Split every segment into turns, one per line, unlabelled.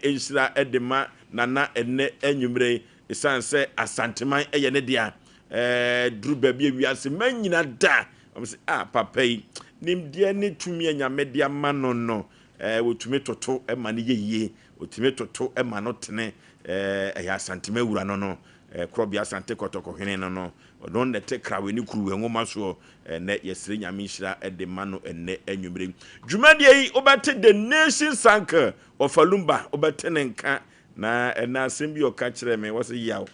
Nhyira de ma Nana ɛnnɛ anwummerɛ yi, ɛsiane sɛ Asanteman yɛ ne dea. Ɛduru baabi a wiase man nyina da, wɔn sɛ, ah, papa yi, nimdeɛ ne tumi a Nyame de ama no no, wɔtumi toto ma no yɛ yie, wɔtumi toto ma no tene. Ɛyɛ Asanteman wura no no, Korɔbea Asante Kɔtɔkɔhene no no, ɔno na ɛte Krawe ne Kuruwe nwoma soɔ. Ɛnnɛ yɛsrɛ Nyame nhyira de ma no ɛnnɛ anwummerɛ yi. Dwumadie yi, wobɛte The Nation's Uncle Ɔfa Lumba, wobɛte ne nka. Na ɛnnɛ asɛm bi a ɔka kyerɛɛ me, ɔse, Yaw,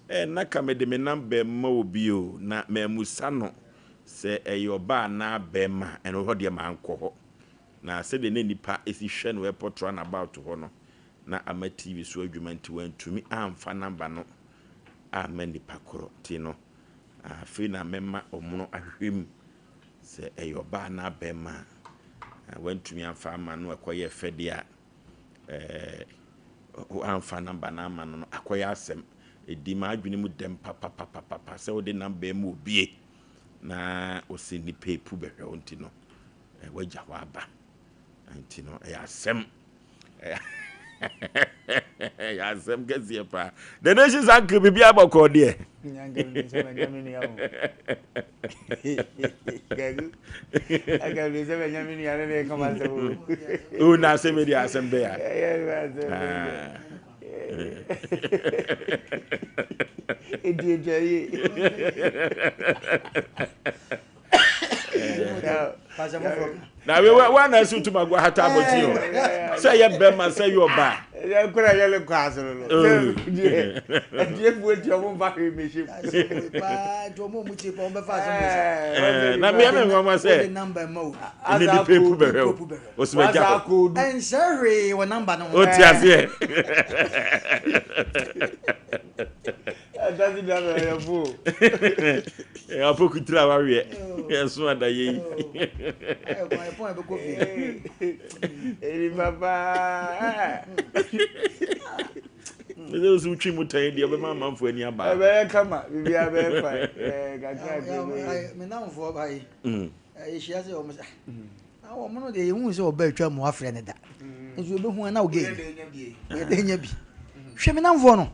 eh, na ka mede me number rema obi o, na mammusa no sɛ ɛyɛ ɔbaa anaa barima, ɛno hɔ deɛ mankɔ hɔ. Na sɛdeɛ na nnipa si hwɛ no airport runabout hɔ no, na ama TV so adwuma nti wantumi amfa number no amma nnipa korɔ. Nti no, afei na mɛma wɔn ahwehwɛ mu Sɛ ɛyɛ ɔbaa anaa bɛrima a wantumi amfa ama no ɛkɔyɛ fɛ deɛ a, ɛɛ amfa namba no ama no no akɔyɛ asɛm. Ɛdi m'adwene mu dɛm papapapapa sɛ wode namba mu obie na ɔsɛ nnipa epu bɛhwɛ wo nti no wagya hɔ aba. Nti no ɛyɛ asɛm. Ɛyɛ asɛm kɛseɛ paa. The Nations Uncle biribi abɔkɔɔ deɛ. O na asɛm deɛ asɛm bɛyɛ a.
Edi atwa yie.
Na we wa na ɛsɛ tuma gu ahata abɔnten o sɛ yɛ bɛrima sɛ yɛ ɔbaa.
Ɛyɛ kura yɛ le kɔ asoro no. Ɛdiɛ bu eti ɔmo nfa hwee mehyɛ mu.
Na mmea mi nwanwa sɛ ɛni nipa epu bɛhwɛ o ɔsɛ bɛ gya hɔ.
Ɛnsɛ hwee wɔ namba no ho.
O ti aseɛ.
Ɛtasi da na ɛyɛ fo.
Apoku tiri a waweɛ ɛso ada yɛ yi.
Ɛni papa.
Ɛsɛ sɛ wotwi mu tan deɛ ɔbɛma amanfoɔ ani aba.
Ɛbɛyɛ kama biribi abɛyɛ fa kakra kakra.
Me namfoɔ ba yi. Yɛhyia sɛ wɔn sɛ na wɔn no deɛ yɛhu sɛ ɔba atwa mu afrɛ no da nso yɛbɛhu ana wo gay woyɛ dɛ nya bi hwɛ me namfoɔ no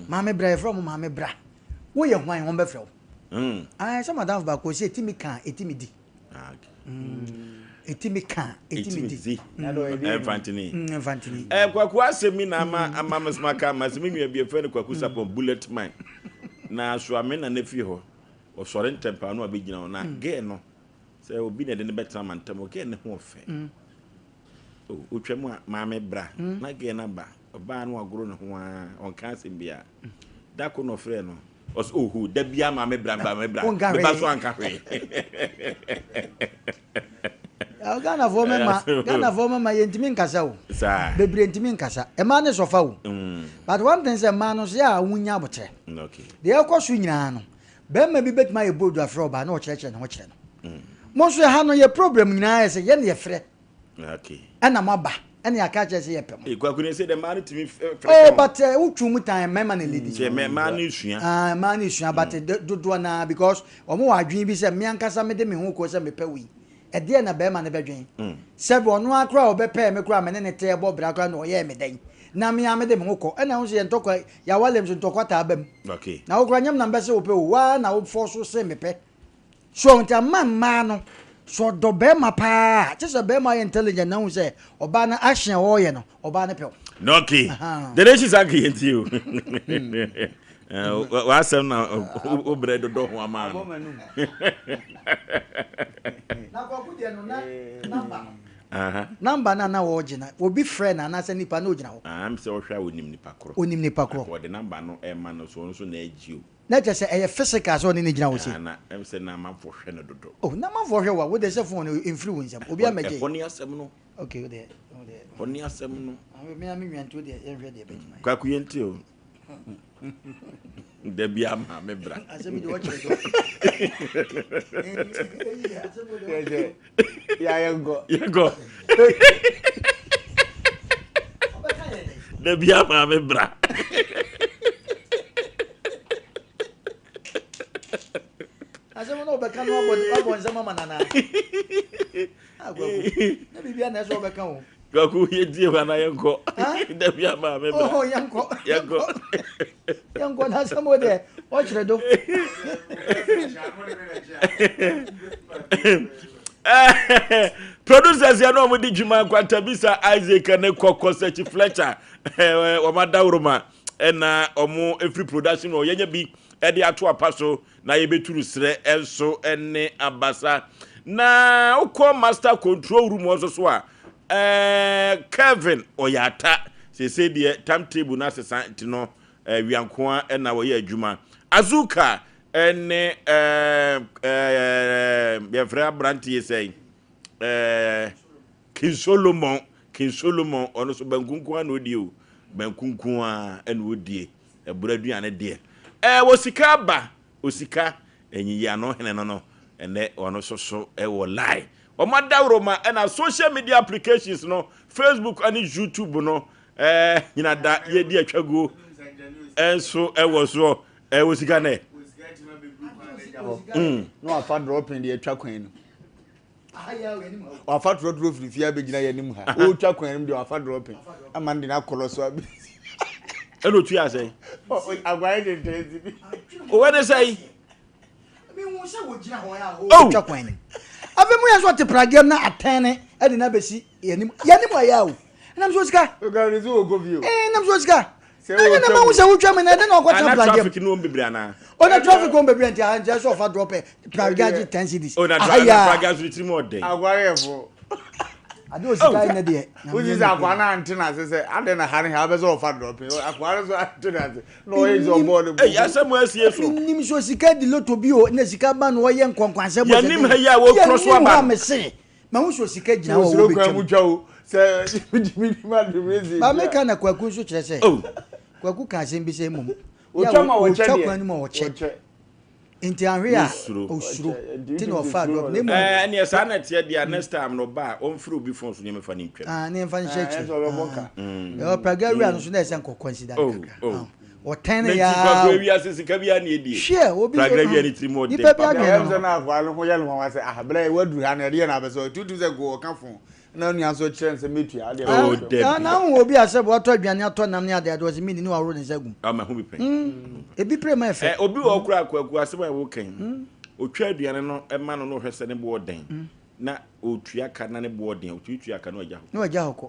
maame bra yɛfrɛ wɔn maame bra woyɛ hwan wɔn bɛfrɛ wo ayɛ sɛ madamfo baako sɛ ɛtumi ka ɛtumi di ɛtumi ka ɛtumi di
ɛmfantini
ɛmfantini
kwaku asɛm mi na ama ama mesoma ka ma sɛ me nua bi ɛfrɛ no Kwaku Sapɔn bullet man na soa me na na fie hɔ Ɔsɔre ntɛm paa na wabɛgyina hɔ na girl no sɛ obi na ɛde no bɛtena mantam hɔ girl no ho ɔfɛ ɔtwa mu a maame bra na girl no aba ɔbaa no wagoro ne ho ara ɔnka asɛm biara da ko na ɔfrɛ no ɔsɛ oho da biara maame bra maame bra meba so anka hwee.
Ghanafoɔ mɛma Ghanafoɔ mɛma yɛntumi nkasa o bebree ntumi nkasa mmaa ne sɔfa o but one thing sɛ mmaa no so yɛ a wɔn nya abotrɛ deɛ ɛkɔ so nyinaa no bɛrima bi bɛtumi ayɛ bold afrɛ ɔbaa na ɔkyerɛkyerɛ ne ho kyerɛ no mo nso ɛha no yɛ problem nyinaa yɛ sɛ yɛn yɛfrɛ ɛna mo aba ɛna yɛaka kyerɛ sɛ yɛpɛ mo.
Kwaku ne sɛ dɛ mmaa no tumi frɛ
Oh but wotwu mu tan mmarima na lady.
Sɛ mmaa no sua.
Ah mmaa no sua but dodoɔ naa because wɔn wɔ adwene bi sɛ me ankasa mede me ho kɔ sɛ mepɛ wei. Ɛdeɛn na barima no bɛdwen? Sɛbe ɔno ara koraa a ɔbɛpɛɛ me koraa a me ne no te bɔ bra koraa na ɔyɛɛ me dɛn? Na me ara mede me ho kɔ. Ɛna wo nso yɛ ntɔkwa, yɛawale nso ntɔkwa taa ba mu. Na wo koraa nyɛ me na mebɛse wo pɛ o, wo ara na wo fɔɔso se mepɛ. So nti ama mmaa no, sɛ ɔdɔ barima paa a, kyerɛ sɛ barima yɛ intelligent na hu sɛ ɔbaa no action a ɔreyɛ no, ɔbaa no pɛ wo.
Okay. Dede shi sa nka yɛntie o. W'asɛm na wobrɛ dodɔ ho ama no.
Na kwaku deɛ no na namba no. Namba no a na wɔregye no obi frɛ no anaasɛ nipa na ogyina hɔ.
Am sɛ ɔhwɛ a onim nipa korɔ.
Onim nipa korɔ.
Wɔde namba no ɛma no so ɔno nso na agye o.
Na kyerɛ sɛ ɛyɛ physical sɛ ɔne no gyina hɔ sei.
Na ɛm sɛ na amanfoɔ hwɛ no dodo.
Oh na amanfoɔ hwɛ wo a wo deɛ sɛ phone no mfiri wo nsam obi ammɛgye.
Ɛhɔ ne asɛm no.
Okay wo deɛ wo deɛ.
Ɛhɔ ne asɛm no.
Me a me nua nti wo deɛ yɛnhwɛ deɛ ɛbɛtumi ayɛ.
Kwaku yɛntie o. Da bi a maame bra.
Asɛm deɛ ɔkyerɛ dɔ.
Ya yɛnkɔ.
Yɛnkɔ. Da bi a maame bra.
Asɛm no ɔbɛka no abɔ nsɛm ama nana. Akwaku. Na biribi a na ɛsɛ ɔbɛka o.
Kwaku yɛntie hɔ anaa yɛnkɔ? Dabi a maame bra.
Oh, yɛnkɔ.
Yɛnkɔ.
Yɛnkɔ na asɛm wo deɛ ɔkyerɛ do.
Producers yɛ na wɔn di dwuma Nkwantabisa Isaac ne Kɔkɔ Sɛkyi Fletcher wɔn adaworoma ɛna wɔn efiri production wɔ yɛnyɛ bi ɛde ato apa so na yɛbɛturu serɛ nso ne abasa. Na wokɔ master control room hɔ nso so a, ɛɛ Kevin ɔyɛ ata. Seesei deɛ time table no asesa nti no awia nko ara na wɔyɛ adwuma. Azuka ne ɛɛ ɛɛ yɛfrɛ aberanteɛ sɛn ɛɛ King Solomon, King Solomon ɔno nso banku nko ara na ɔdie o, banku nko ara na ɔdie. Ɛboro aduane deɛ. Ɛɛ wɔ sika aba osika nyiyiano hene no no ɛnɛ ɔno nso so ɛwɔ line. Wɔn adaworoma ɛna social media applications no Facebook ɛne YouTube no ɛɛ nyina da yɛdi atwaguo ɛnso ɛwɔ soɔ ɛɛ wɔ sika nɛ.
Mm. Na wafa dropping deɛ atwa kwan no. Wafa trɔtrɔ firi fie abɛgyina yɛn anim ha. Ɔretwa kwan no deɛ wafa drɔpin ama no de no akɔlɔ so abɛsi.
Ɛna otua sɛn?
Agwae de ntɛn si bi.
Owɛ ne sɛn?
Oh! Twa kwan no. Afei mu yɛ sɛ ɔte pragiam na atɛn ne ɛde no abɛsi yɛn anim. Yɛn anim ayɛ o. Ɛnam so sika.
Okari ne so wɔ kɔ fie o.
Ɛɛ nam so sika. Ɛna na mahu sɛ wotwa me na ɛde na ɔkɔtena
Ana traffic no wɔm bebree anaa?
Ɔna traffic wɔm bebree nti aha nkyɛn sɛ ɔfa drop ɛ pragya gye 10 cedis.
Oh na tra na pragya so ne tirim ɔdɛn.
Agwarefo.
Ade osika yi ne deɛ.
Wosi sɛ akwaa no ante n'ase sɛ adɛn na ha ne ha bɛ sɛ ɔfa drop akwaa no so ante n'ase na ɔyɛ sɛ ɔbɔɔ ne bo.
Ɛyɛ asɛm asie so.
Menim sɛ osika di loto bi o na sika ba na ɔyɛ nkɔnkwansɛm.
Yɛnim ha yi a wɔkorɔ so aba no.
Yɛnim ha mese. Mahu sɛ osika gyina hɔ a
Osuro kwan mu
wɔbɛtwam.
twa o sɛ metumi nim ade resi
Ba
bi a.
meka na Kwaku nso kyerɛ sɛ
Oh.
Kwaku ka asɛm bi sɛ mmom yɛ a
Otwa ma wɔkyɛ
wɔtwa
deɛ
kwan no mu a wɔkyɛ
wɔkyɛ.
nti anhwe a
Wosuro.
osuro
Wɔkyɛ nti
nti na
wotumi sɛ
ɔfaa
suro
drop na
no.
mmom
Ɛɛ ɛneɛ saa na ɛteɛ deɛ a next time no ɔba a ɔmfrɛ obi phone so ne yɛmfa no ntwam.
Ah, ne yɛmfa no nhyɛ
Ɛɛ
akyire
ɛsɛ ɔbɛbɔ
Ah,
ka.
ɛwɔ Praga wura no so na ɛsɛ nkɔ consider no
Oh,
kakra
oh.
Ah, wɔtɛn no
Na nti
yaa
Kwaku
o
ewiase sika biara na edie.
Hwɛ obi
Praga wia ne tirim ɔden
nipa bi
papa.
adwene
Ɛyɛ
no
sɛ na akwaa no ho yɛ no nwanwa sɛ ah brɛ waduru ha no ɛdeɛ na abɛsɛ ɔtutu sɛ nko ɔka fon na onua nso kyerɛ no sɛ mɛtua adeɛ
Oh,
bɛtɔ.
dabi.
Na ho obi a sɛ wɔatɔ aduane atɔ nam ne ade ade ɔsɛ mini ne wahoro ne nsa gum.
Ah, mahu bi pɛn.
Ebi pere ma ɛfɛ.
Eh, obi wɔ hɔ koraa Kwaku asɛm a ɛwɔ kan. Otwa aduane no ma no na ɔhwɛ sɛ ne bo ɔden. Na otua ka na ne bo ɔden. Otumi tua ka na wagya hɔ.
Na wagya hɔ kɔ.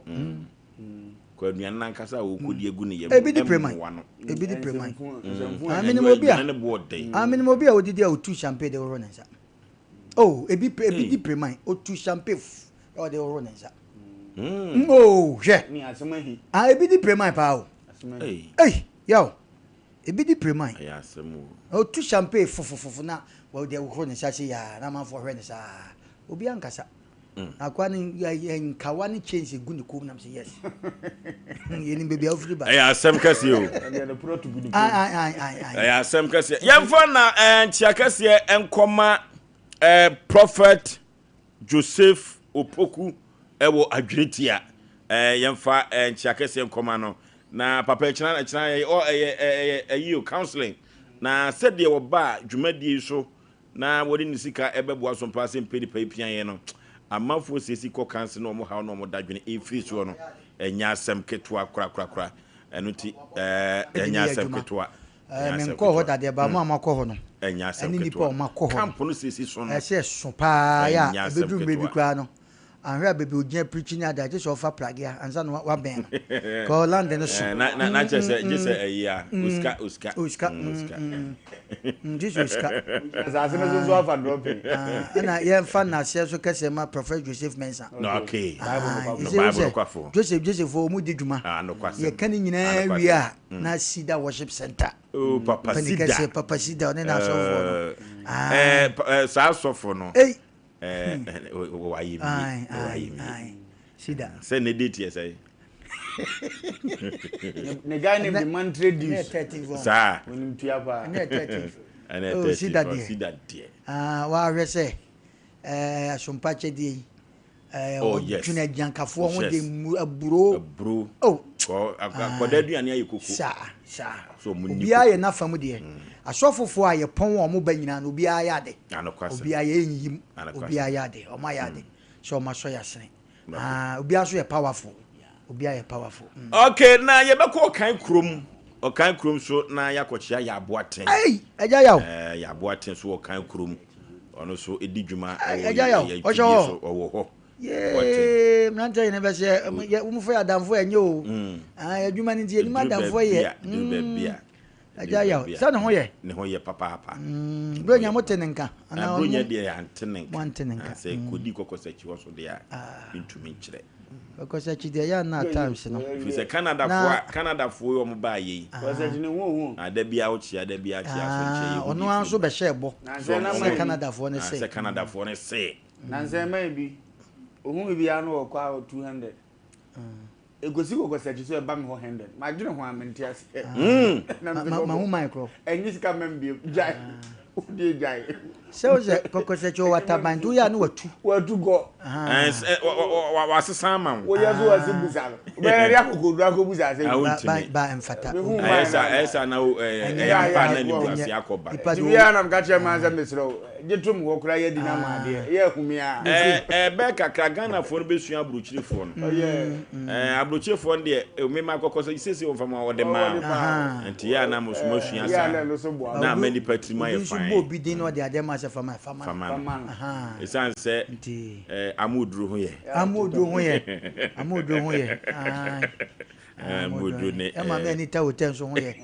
Kɔ aduane no ankasa a ɔrekɔdi agu ne yam
Ebi di pere man.
mmoa no.
Ebi di pere man.
Nsɛmfo
Ah,
ɛ.
menim obi a.
Aduane no bo ɔden.
Ah, menim obi a odidi a otu champagne de hohoro ne nsa. Oh, ebi ebi di pere man. Otu champagne f na ɔde hohoro ne nsa. Mm. Oh, hwɛ.
Ne asɛm ahi.
Ah, ebi di pere man paa o.
Asɛm ahi.
Ei, yaw. Ebi di pere man.
Ɛyɛ asɛm o.
Otu champagne fofofofo na wɔde hohoro ne nsa se yaa na amanfoɔ hwɛ ne saa. Obi ankasa. Akoa no nkawa ne chains egu ne kɔn mu nam sɛ yes. Yɛnim baabi a wofiri ba.
Ɛyɛ asɛm kɛseɛ o. Ɛyɛ asɛm kɛseɛ. Yɛmfa na eh, nkyea kɛseɛ nkɔma eh, Prophet Joseph Opoku ɛwɔ Adweretia. Eh, yɛmfa eh, nkyea kɛseɛ nkɔma no. Na papa ɛkyena ɛkyena ɛyɛ ɛyɛ ɛyɛ ɛyi o counseling. Na sɛdeɛ wɔba dwumadie yi so na wɔde ne sika bɛboa so mpaa sɛ mpɛ nipa yi pia yɛn no, amanfoɔ siesie kɔ kanse na wɔn haw na wɔn dadwene ɛfiri soɔ no, ɛnyɛ asɛm ketewa korakorakora. Ɛno nti, ɛɛ, ɛnyɛ asɛm ketewa.
Menkɔɔ hɔ da deɛ, ba mo a moakɔ hɔ no,
ɛnyɛ asɛm
ɛne nipa a wɔakɔ hɔ no,
Camp no siesie so no,
ɛsɛ ɛso paa yɛ a, ɛbɛduru mmerɛ bi koraa no, Anhwɛ a baabi a ogyina pirikyi ne ade a, gye sɛ ɔfa pragea ansa na wabɛn no. Kɔ land no so.
Na na na kyerɛ sɛ gye sɛ ɛyi a osika osika.
Osika.
Osika.
Gye sɛ osika.
Asase no so nso afa dropping.
Ɛna yɛmfa nnaseɛ so kɛseɛ ma Prophet Joseph Mensah.
No okay.
Bible
no kwafo.
Joseph Joseph fo wɔn di dwuma.
Ah no kwasɛm.
Yɛka ne nyinaa wie a na Cedar Worship Center.
Oh Papa Cedar.
Panikɛseɛ Papa Cedar ɔne n'asɔfoɔ no.
Ɛɛ saa asɔfo no.
Ei.
Wayɛ mi wayɛ mi.
Sida.
Sɛ ne date yɛ sɛ.
Ne guy name de Mantre Deuce.
Saa.
Onim tua paa.
Ɛnɛ 13.
Ɛnɛ 13.
Sida deɛ.
Sida deɛ.
Ah, wahwɛ sɛ ɛɛ asompa kyɛdeɛ yi. Ɛɛ
Oh yes.
ɔdwene agyankafoɔ ho de
Yes.
mu aburo.
Aburo.
Oh.
Kɔ akɔda aduane ayɛ koko.
Saa saa.
So ɔmo nni
Obiara
koko.
yɛ n'afa mu deɛ. Asɔfofoɔ a yɛpɔn wɔn ba nyinaa no obiara yɛ ade.
Anokwasɛm.
Obiara yɛ nyiyim.
Anokwasɛm.
Obiara yɛ ade. Ɔmo ayɛ ade. Sɛ ɔmo asɔ yɛ asene. Ah, obiara nso yɛ powerful. Obi ayɛ powerful.
Okay, na yɛbɛkɔ Ɔkan kurom. Ɔkan kurom so na yɛakɔkyea Yɛ Aboaten.
Ei, Agya Yaw.
Ɛɛ, Yɛ Aboaten so wɔ Ɔkan kurom. Ɔno nso ɛdi dwuma
Ei,
ɛwɔ
Agya Yaw,
yɛ
ɔhyɛ
mfidie
hɔ.
so. Ɔwɔ hɔ.
Yee, mmeranteɛ yɛ ne bɛ sɛ, yɛ, wɔn fɛ adamfo ɛnyɛ o. Ah, adwuma no nti yɛnim
Ɛduru
adamfo
baabi
yɛ.
a, ɛduru baabi a.
Agya Yaw, sɛ ne ho yɛ?
Ne ho yɛ papaapa.
Mm, Buronya mo te ne nka? Anaa
Buronya deɛ yɛante ne nka.
Moante ne nka.
Sɛ kɔdi kɔkɔsakyi hɔ so deɛ a, mentumi nkyerɛ.
Kɔkɔsakyi deɛ yɛ ana at times no.
Ɛfiri sɛ Canadafoɔ a Canadafoɔ yi wɔn baa yɛ yi.
Kɔkɔsakyi ne ho ho.
Ah, da biara wokyea, da biara kyea so nkyɛ yɛ hu
Ɔno ara nso bɛhyɛɛ bɔ. Sɛ Canadafoɔ ne se.
Sɛ Canadafoɔ ne se.
Nansa mmaa bi, ohun mi biara no ɔkɔ a 200. Ekosi kɔkɔsakyi so ɛba me hɔ 100. Madwene ho a mente aseɛ. Na mese
Ma
kɔkɔ.
ho man korɔ.
Ɛnye sika ma me bio. Gyae. Wodie gyae.
Sɛ wo sɛ kɔkɔsakyi ɔwɔ ataban nti woyɛ a ne watu.
Watu kɔ.
Ɛɛ wasesa ama wo.
Woyɛ so wase busa no. Wobɛyɛ de akokoduru akɔbusa asɛm.
Ah, wontumi.
Ba mfata.
Mehu
Ɛyɛ
man
sa
na.
ɛyɛ sa na wo ɛyɛ ɛyɛ ampa na ne ase akɔ ba.
Nipa
Nti
de
biara na meka kyerɛ man sɛ mesrɛ wo gye tom hɔ koraa yɛadi no ama adeɛ. Yɛ ahumi a.
Ɛɛ ɛbɛyɛ kakra Ghanafoɔ no bɛsua aburokyirefoɔ no.
Ɔyɛ.
Ɛɛ aburokyirefoɔ no deɛ eh, mema akɔkɔ sɛ siesie wɔn fam a wɔde maa
Wɔde maa wo.
Nti yɛ a na mo so moasua
Yɛ a
saa
na ɛno so boa.
na ama nipa tirim
Obi
ayɛ
nso
fine.
bɔ obi din na ɔde adeɛ ma sɛ fama fama.
Fama no.
Fama no.
Aha.
Ɛsiane sɛ
Nti.
ɛɛ amoduro ho yɛ.
Amoduro ho yɛ. Amoduro ho yɛ. Ae.
Amoduro ne.
Ɛma me Anita Hotel nso ho yɛ.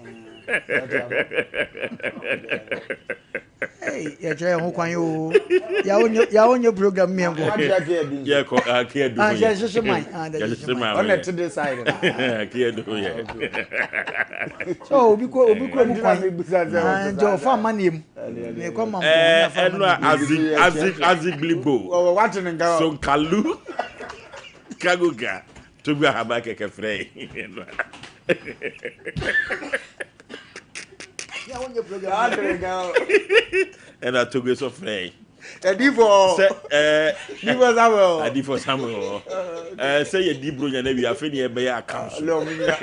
Hey, yɛkyerɛ yɛn ho kwan o. Yàwó nye program mmiɛnko.
Yɛkɔ akeɛ du ho yɛ.
Yɛhyehye man.
Yɛhyehye man.
Ɔna ɛte de side no.
Akeɛ du ho yɛ.
So obi kɔ obi kɔ mu kwan. Nti ɔfa amaneɛ mu. Mekɔ ma
mpɔn. Ɛnu a azi azi azigligbo.
Wate ne nka.
Sonkalu. Kagoga. Tobi ahaba kɛkɛ frɛ yi. Ɛna Togo so frɛ yi.
Adifo.
Sɛ ɛɛ.
Adifo Samuel.
Adifo Samuel. Ɛɛ sɛ yɛ di bro nya na wi afei ni ɛbɛyɛ akam so.
Lɔm nya.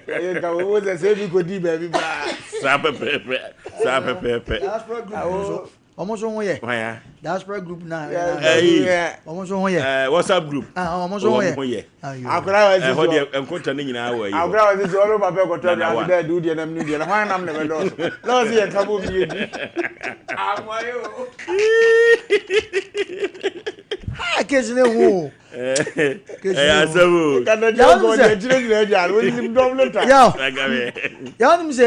Yɛ nka wo sɛ sɛ ebi ko di baabi paa.
Saa pɛpɛɛpɛ. Saa pɛpɛɛpɛ.
Diaspora group nso. Wɔn nso ho yɛ.
Hwan ya?
Diaspora group na.
Ɛyi.
Wɔn nso ho yɛ.
Ɛɛ WhatsApp group.
Ah, wɔn nso ho yɛ.
Wɔn ho yɛ.
Akora wa sisi.
Ɛhɔ deɛ nkonta ne nyinaa wɔ ayi hɔ.
Akora wa sisi ɔno papa ɛkɔtɔ de ase dɛ du deɛ nam ne deɛ na hwan nam na ɛbɛ dɔɔso. Na ɔsi yɛ kabo mi yɛ di. Amoa yo.
Ha kesi ne ho.
Ɛyɛ asɛm o.
Kata kɔ deɛ kyerɛ nyinaa agya no wɔnim dɔm no ta.
Yaw. Yaw nim sɛ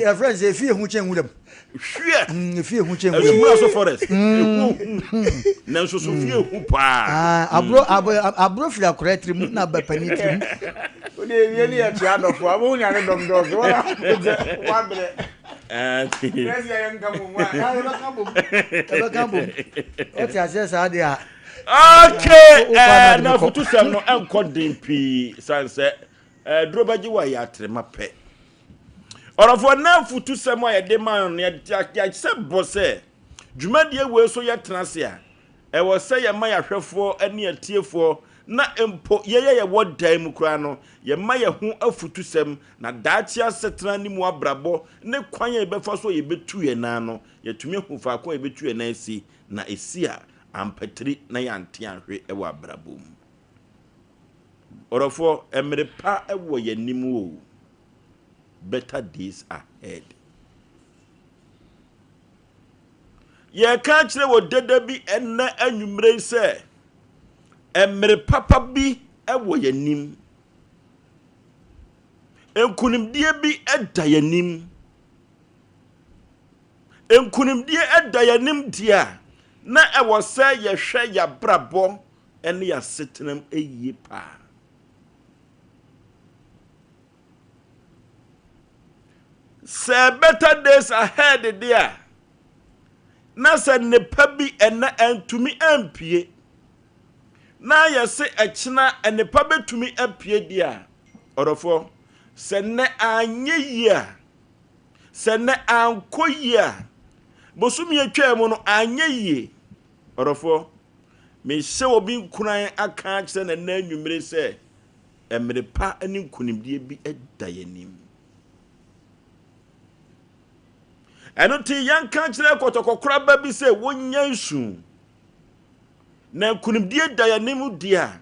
ɛfrɛ sɛ efie ho kyɛn nwuram.
Hwiɛ.
Mm, efie hu kyɛn nwura.
Asumura so forest. Ehu hu. Nanso so fie hu paa.
Ah, aburo aburo aburo firi akora tiri mu na ba panin tiri mu.
O de ewie ni yɛ tia adɔfo abo hu nyane dɔm dɔɔso wɔn a wabrɛ. Nɛsi yɛ nka bom wa.
Ɛbɛka bom. Ɛbɛka bom. Ɔte aseɛ saa deɛ a.
Okay, ɛɛ na afutusɛm no ɛnkɔ den pii san sɛ ɛɛ duro bɛgye wɔ yɛ atrema pɛ. Ɔdɔfoɔ, na afutusɛm a yɛde ma no, yɛahyɛ bɔ sɛ dwumadie wei so yɛtena ase a, ɛwɔ sɛ yɛma yɛahwɛfoɔ ne atiefoɔ na mpo yɛyɛ yɛwɔ dan mu koraa no, yɛma yɛn ho afutusɛm na daakye asetena ne mu abrabɔ ne kwan a yɛbɛfa so a yɛbɛtu yɛn nan no, yɛatumi ahu faako a yɛbɛtu yɛn nan asi na ɛsi a ampatiri na yɛante anhwe wɔ abrabɔ mu. Ɔdɔfoɔ, mmere pa wɔ yɛn anim o. Better days ahead. Yɛreka akyerɛ wɔ dada bi ɛnnɛ anwummere yi sɛ, mmere papa bi wɔ yɛn anim. Nkunimdie bi da yɛn anim. Nkunimdie da yɛn anim deɛ a, na ɛwɔ sɛ yɛhwɛ yɛn abrabɔ ne yɛn asetenam yie paa. Sɛ better days ahead deɛ a, na sɛ nnepa bi ɛnɛ antumi ampue, na yɛse ɛkyena nnepa bɛtumi apue deɛ a, ɔdɔfoɔ, sɛ nnɛ anyɛ yie a, sɛ nnɛ ankɔ yie a, bosome atwaa mu no anyɛ yie, ɔdɔfoɔ, mehyɛ obi nkuran aka akyerɛ no ɛnnɛ anwummere sɛ, mmere pa ne nkonimdie bi da yɛn anim. Ɛno nti yɛnka nkyerɛ kɔtɔkɔkoraba bi sɛ wɔnya nsu. Na nkonimdie da yɛn anim deɛ a,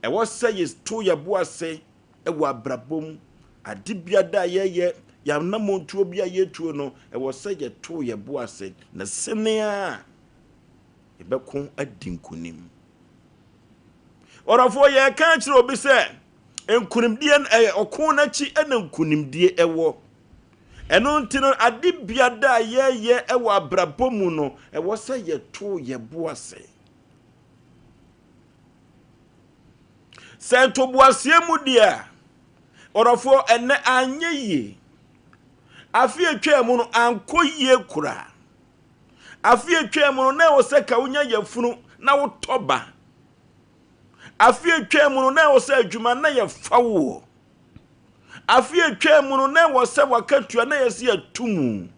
Ɛwɔ sɛ yɛto yɛn bo ase wɔ abrabɔ mu. Ade biara a yɛyɛ, yɛn anammɔntuo bi a yɛtuo no, ɛwɔ sɛ yɛto yɛn bo ase na sene a yɛbɛko adi nkonim. Ɔdɔfoɔ, yɛreka akyerɛ obi sɛ nkonimdie no ɛyɛ ɔko no akyi na nkonimdie ɛwɔ. Ɛno nti no, ade biara a yɛyɛ wɔ abrabɔ mu no, ɛwɔ sɛ yɛto yɛn bo ase. Sɛ ntoboaseɛ mu deɛ a, ɔdɔfoɔ, ɛnnɛ anyɛ yie. Afe atwaa mu no, ankɔ yie koraa. Afe atwaa mu no, na ɛwɔ sɛ ka wonya yafunu na wotɔ ba. Afe atwaa mu no, na ɛwɔ sɛ adwuma na yɛfa woɔ. Afe atwaa mu no, na ɛwɔ sɛ wakatua na yɛsɛ yɛto mu.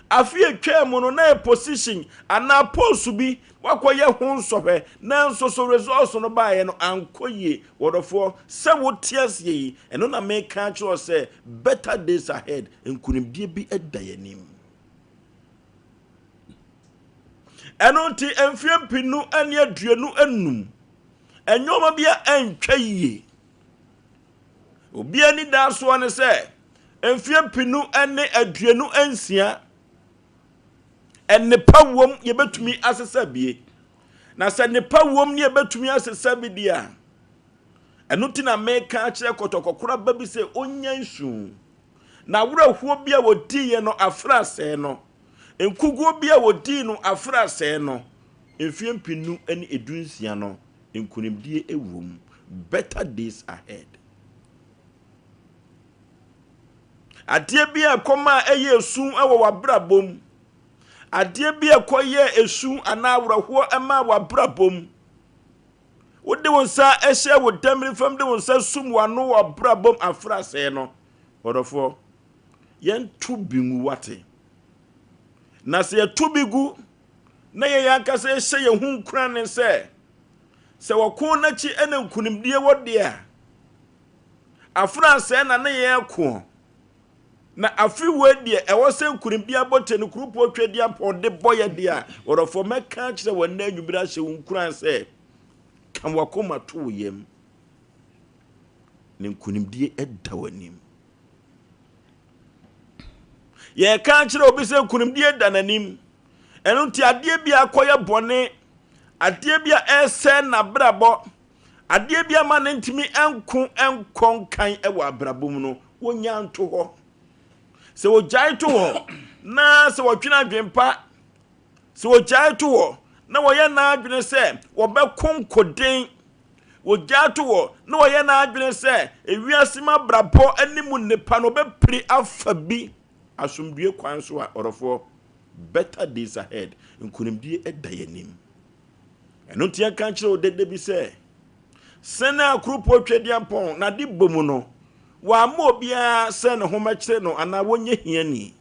Afe a etwaa mu no na yɛ position anaa post bi wakɔyɛ ho nsɔhwɛ nanso so results no baeɛ no ankɔ yie. Wɔdɔfoɔ, sɛ wote aseɛ yi, ɛno na meka akyerɛ wo sɛ better days ahead, nkunimdie bi da yɛn anim. Ɛno nti mfeɛ mpenu ne 25, nneɛma bi a ɛntwa yie. Obi anidasoɔ ne sɛ mfeɛ 2026 nnepa wom yɛbɛtumi asesa bie. Na sɛ nnepa wom ne yɛbɛtumi asesa bi deɛ a, ɛno ti na meka akyerɛ kɔtɔkɔkora ba bi sɛ ɔnya nsu. Na awerɛhoɔ bi a wɔdiiɛ no afra asɛe no. Nkuguo bi a wɔdii no afra asɛe no. Mfeɛ 2016 no, nkunimdie wom. Better days ahead. Adeɛ bi a ɛkɔma a ɛyɛ esu wɔ w'abrabɔ mu. Adeɛ bi a ɛkɔyɛ esu anaa awerɛhoɔ ma w'abrabɔ mu. Wode wo nsa hyɛ wo damiri fam de wo nsa sum w'ano wɔ abrabɔ mu afra asɛe no. Ɔdɔfoɔ, yɛnto bi ngu wate. Na sɛ yɛto bi gu na yɛn ankasa yɛhyɛ yɛn ho nkuran ne sɛ, sɛ wɔko n'akyi na nkunimdie wɔ deɛ a, afra asɛe na ne yɛn ko. Na afe wei deɛ ɛwɔ sɛ nkunimdie abɔte no kurupoɔ twɛdi apɔn de bɔ yɛ deɛ a, wɔdɔfoɔ mɛka akyerɛ wɔn nnɛ anwummere ahyɛ wo nkuran sɛ, ka w'akoma to wo yam na nkunimdie da w'anim. Yɛka akyerɛ obi sɛ nkunimdie da n'anim. Ɛno nti adeɛ bi a akɔyɛ bɔne, adeɛ bi a ɛresɛe n'abrabɔ, adeɛ bi ama ne ntumi nko nkɔ nkan wɔ abrabɔ mu no, wɔnya nto hɔ. Sɛ wɔgyae to hɔ na sɛ wɔtwene adwempa, sɛ wɔgyae to hɔ na wɔyɛ n'adwene sɛ wɔbɛko nkoden, wɔgyae to hɔ na wɔyɛ n'adwene sɛ ewiase mu abrabɔ ne mu nnepa no wɔbɛpere afa bi asomdue kwan so a, ɔdɔfoɔ, better days ahead, nkonimdie da yɛn anim. Ɛno nti yɛnka nkyerɛ wo dede bi sɛ, sɛn a kuropɔn Twedeampɔn n'ade bɔ mu no, wɔamma obiara sɛ ne ho mɛkyere no anaa wɔnyɛ hiani.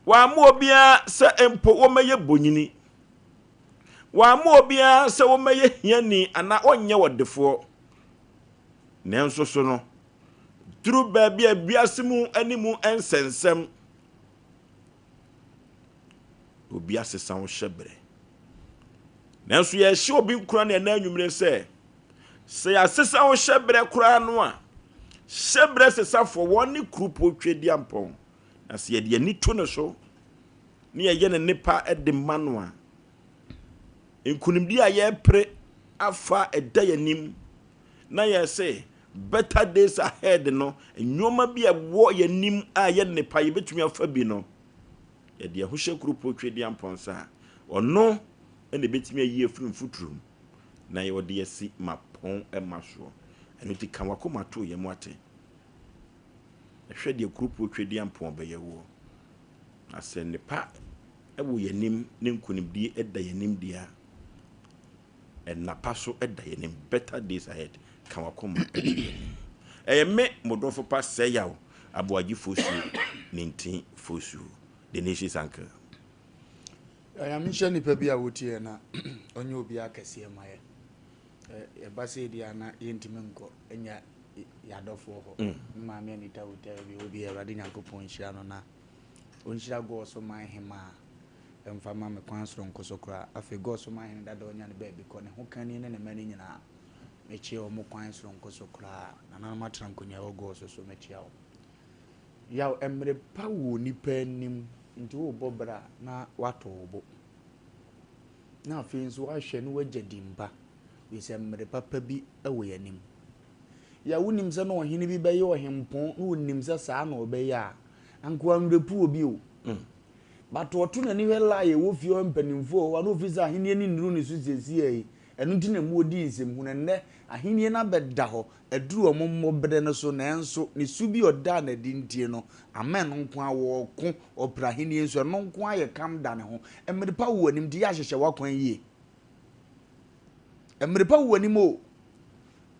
Wɔamma obiara sɛ mpo wɔmmɛyɛ bonyini. Wɔamma obiara sɛ wɔmmɛyɛ hiani anaa ɔnyɛ ɔdefoɔ. Nanso so no, duru baabi a wiase mu ne mu nsɛnsɛm, obi asesa wo hyɛberɛ. Nanso yɛhyɛ obi nkuran ne ɛna anwummere sɛ, sɛ yɛasesa wo hyɛberɛ koraa no a, hyɛberɛ sesafoɔ wɔn ne kurupo Tweduampɔn. Na sɛ yɛde ani to ne so ne yɛyɛ ne nnepa de ma no a, nkunimdie a yɛrepere afa ɛda yɛn anim na yɛse better days ahead no, nneɛma bi a ɛwɔ yɛn anim a ɛyɛ nnepa yɛbɛtumi afa bi no, yɛde ɛho hyɛ kurupo Tweduampɔn nsa a, ɔno na ɛbɛtumi ayi afiri mfuturo mu na yɛde asi mapɔn ma soɔ. Ɛno nti ka w'akoma to yɛn mu ate. Hwɛ deɛ kurupo Tweduampɔn bɛyɛ woɔ. Na sɛ nnepa wɔ yɛn anim ne nkonimdie da yɛn anim deɛ a, ɛnna pa so da yɛn anim. Better days ahead. Ka w'akoma to yɛn anim. Ɛyɛ me, mo dɔfo pa Sɛyaw Aboagye Fosuo, Nintin Fosuo, the nation's uncle.
Nyame nhyira nipa bi a wotie yɛn na ɔnyɛ obiara kɛseɛ ma yɛ. Yɛba sei deɛ a na yɛntumi nkɔ nya yɛadɔfoɔ hɔ. Me maame Anita Hotel bi obi Awurade Nyankopɔn nhyira no na ɔnhyira Goɔ so man hemaa. mfa ma me kwan soronko so koraa. Afei Goso Mahene dada ɔnya ne baabi kɔ, ne ho kani ne ne mma no nyinaa, mekyia wɔn kwan soronko so koraa. Nananom atena nkonnwa wɔ Goso so, mekyia wɔn. Yaw, mmere pa wɔ onipa anim, nti worebɔ bra na woato wo bo. Na afei nso woahwɛ na woagya din pa, ɛfiri sɛ mmere papa bi wɔ yɛn anim. Yaw, wonim sɛ na ɔhene bi bɛyɛ ɔhempɔn na ɔnim sɛ saa na ɔbɛyɛ a, anka wanwerɛpu obi o. But ɔto n'ani hwɛ lie a ɛwɔ fie hɔ mpanimfoɔ wɔ hɔ a na ɔfiri sɛ ahennie no nnuru ne so seesei yi. Ɛno nti na ɛma ɔdii nsɛmhunu. Ɛnnɛ, ahennie no abɛda hɔ, aduru wɔn mmɔberɛ no so, nanso ne su bi a ɔdaa no adi nti no, ama ɛno nko ara wɔreko, ɔpere ahennie nso, ɛno nko ara yɛ kam da ne ho. Mmere pa wɔ w'anim nti yɛ ahyehyɛ w'akwan yie. Mmere pa wɔ w'anim o.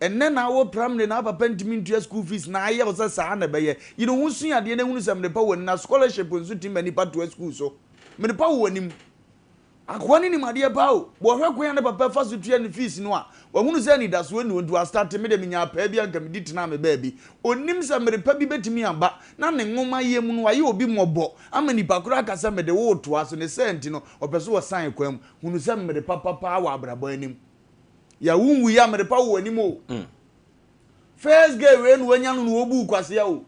Ɛnnɛ na wɔ primary na papa ntumi ntua school fees na ayɛ wo sɛ saa na ɛbɛyɛ. Yere wo ho sua adeɛ na hunu sɛ mmere pa wɔ w'anim na scholarship nso tumi ma nnipa toa school so. Mmere pa wɔ w'anim. Akoa no nim adeɛ paa o. Bɔ ɔhwɛ kwan a ne papa fa so tua ne fees no a, wahunu sɛ anidasoɔ nni hɔ nti wastarte, me deɛ menyaa paa bi a anka medi tenaa me baabi. Ɔnnim sɛ mmere pa bi bɛtumi aba na ne nwoma yɛ mu no wayɛ obi mmɔbɔ ama nipa korɔ aka sɛ mede wo retoa so. Ne saa nti no ɔpɛ sɛ ɔsan kwan mu. Hunu sɛ mmere papa paa wɔ abrabɔ anim. Ya wo nwu ya mmere pa wɔ w'anim o. First girl wei na wanya no na ɔbuu kwasea o.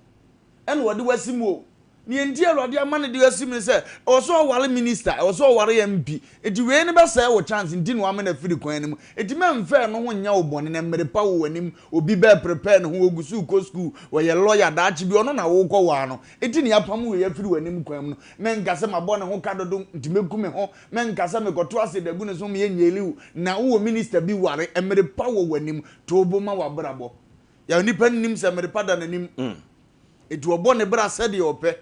Ɛna ɔde wasi mu o. Nea nti Awurade ama no de asi mu ne sɛ, ɛwɔ sɛ ɔware minister, ɛwɔ sɛ ɔware MP. Nti wei no bɛsɛe wo chance nti na wama no afiri kwan no mu. Nti mɛmfa ɛno ho nyɛ wo bɔne na mmere pa wɔ w'anim. Obi bɛ prepare ne ho, ɔgu so rekɔ school, ɔyɛ lawyer, daakye bi ɔno na worekɔ waa no. Nti na yɛapam wei afiri w'anim kwan mu no. Mɛnka sɛ mabɔ ne ho ka dodo nti mɛku me ho. Mɛnka sɛ mekɔto acid agu ne so ma yɛnjaili wo. Na wowɔ minister bi ware, mmere pa wɔ w'anim. To wo bo ma w'abrabɔ. Yɛ onipa nnim sɛ mmere pa da n'anim. Enti ɔbɔ ne bra sɛdeɛ ɔpɛ.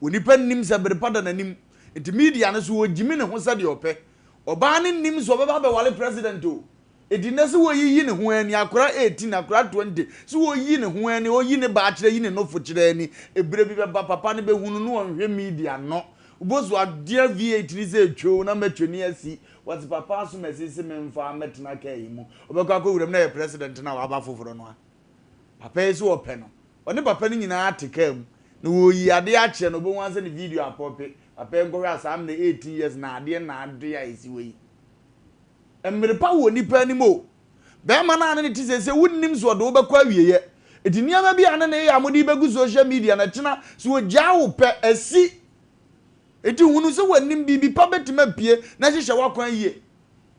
Onipa nnim sɛ bere pa da n'anim. Enti media no so ɔgyimi ne ho sɛdeɛ ɔpɛ. Ɔbaa no nnim sɛ ɔbɛba abɛware president o. Enti nnɛ sɛ wɔyiyi ne ho ani, akora 18, akora 20, sɛ wɔyi ne ho ani, ɔyi ne baa kyerɛ, yi ne nofo kyerɛ ani, ɛberɛ bi bɛba papa no bɛhunu no ɔnhwɛ media no. Wobɔ so adeɛ V8 no sɛ ɛtwoo na mɛtwani asi. Wɔse papa asomasi se memfa mmɛtena kaa yi mu. Ɔbɛkɔ akɔwura mu na ɛyɛ president no a waba foforɔ no a. Papa yi so ɔpɛ no. Ɔne papa no nyinaa te kaa mu. Na wɔreyi adeɛ akyerɛ no, ɔbɛhu ara sɛ ne video apɔpe. Papa yi nkɔhwɛ a saa mmerɛ 18 years na adeɛ na adoe a ɛsi hɔ yi. Mmere pa wɔ nipa anim o. Bɛrima no a ne ne te seesei wonnim sɛ ɔde wo bɛkɔ awieɛ. Enti nneɛma bi a ne ne yɛ a mode bɛgu social media no ɛkyena sɛ ɔgyaa wo pɛ, asi. Enti hunu sɛ w'anim biribi pa bɛtumi apue na hyehyɛ w'akwan yie.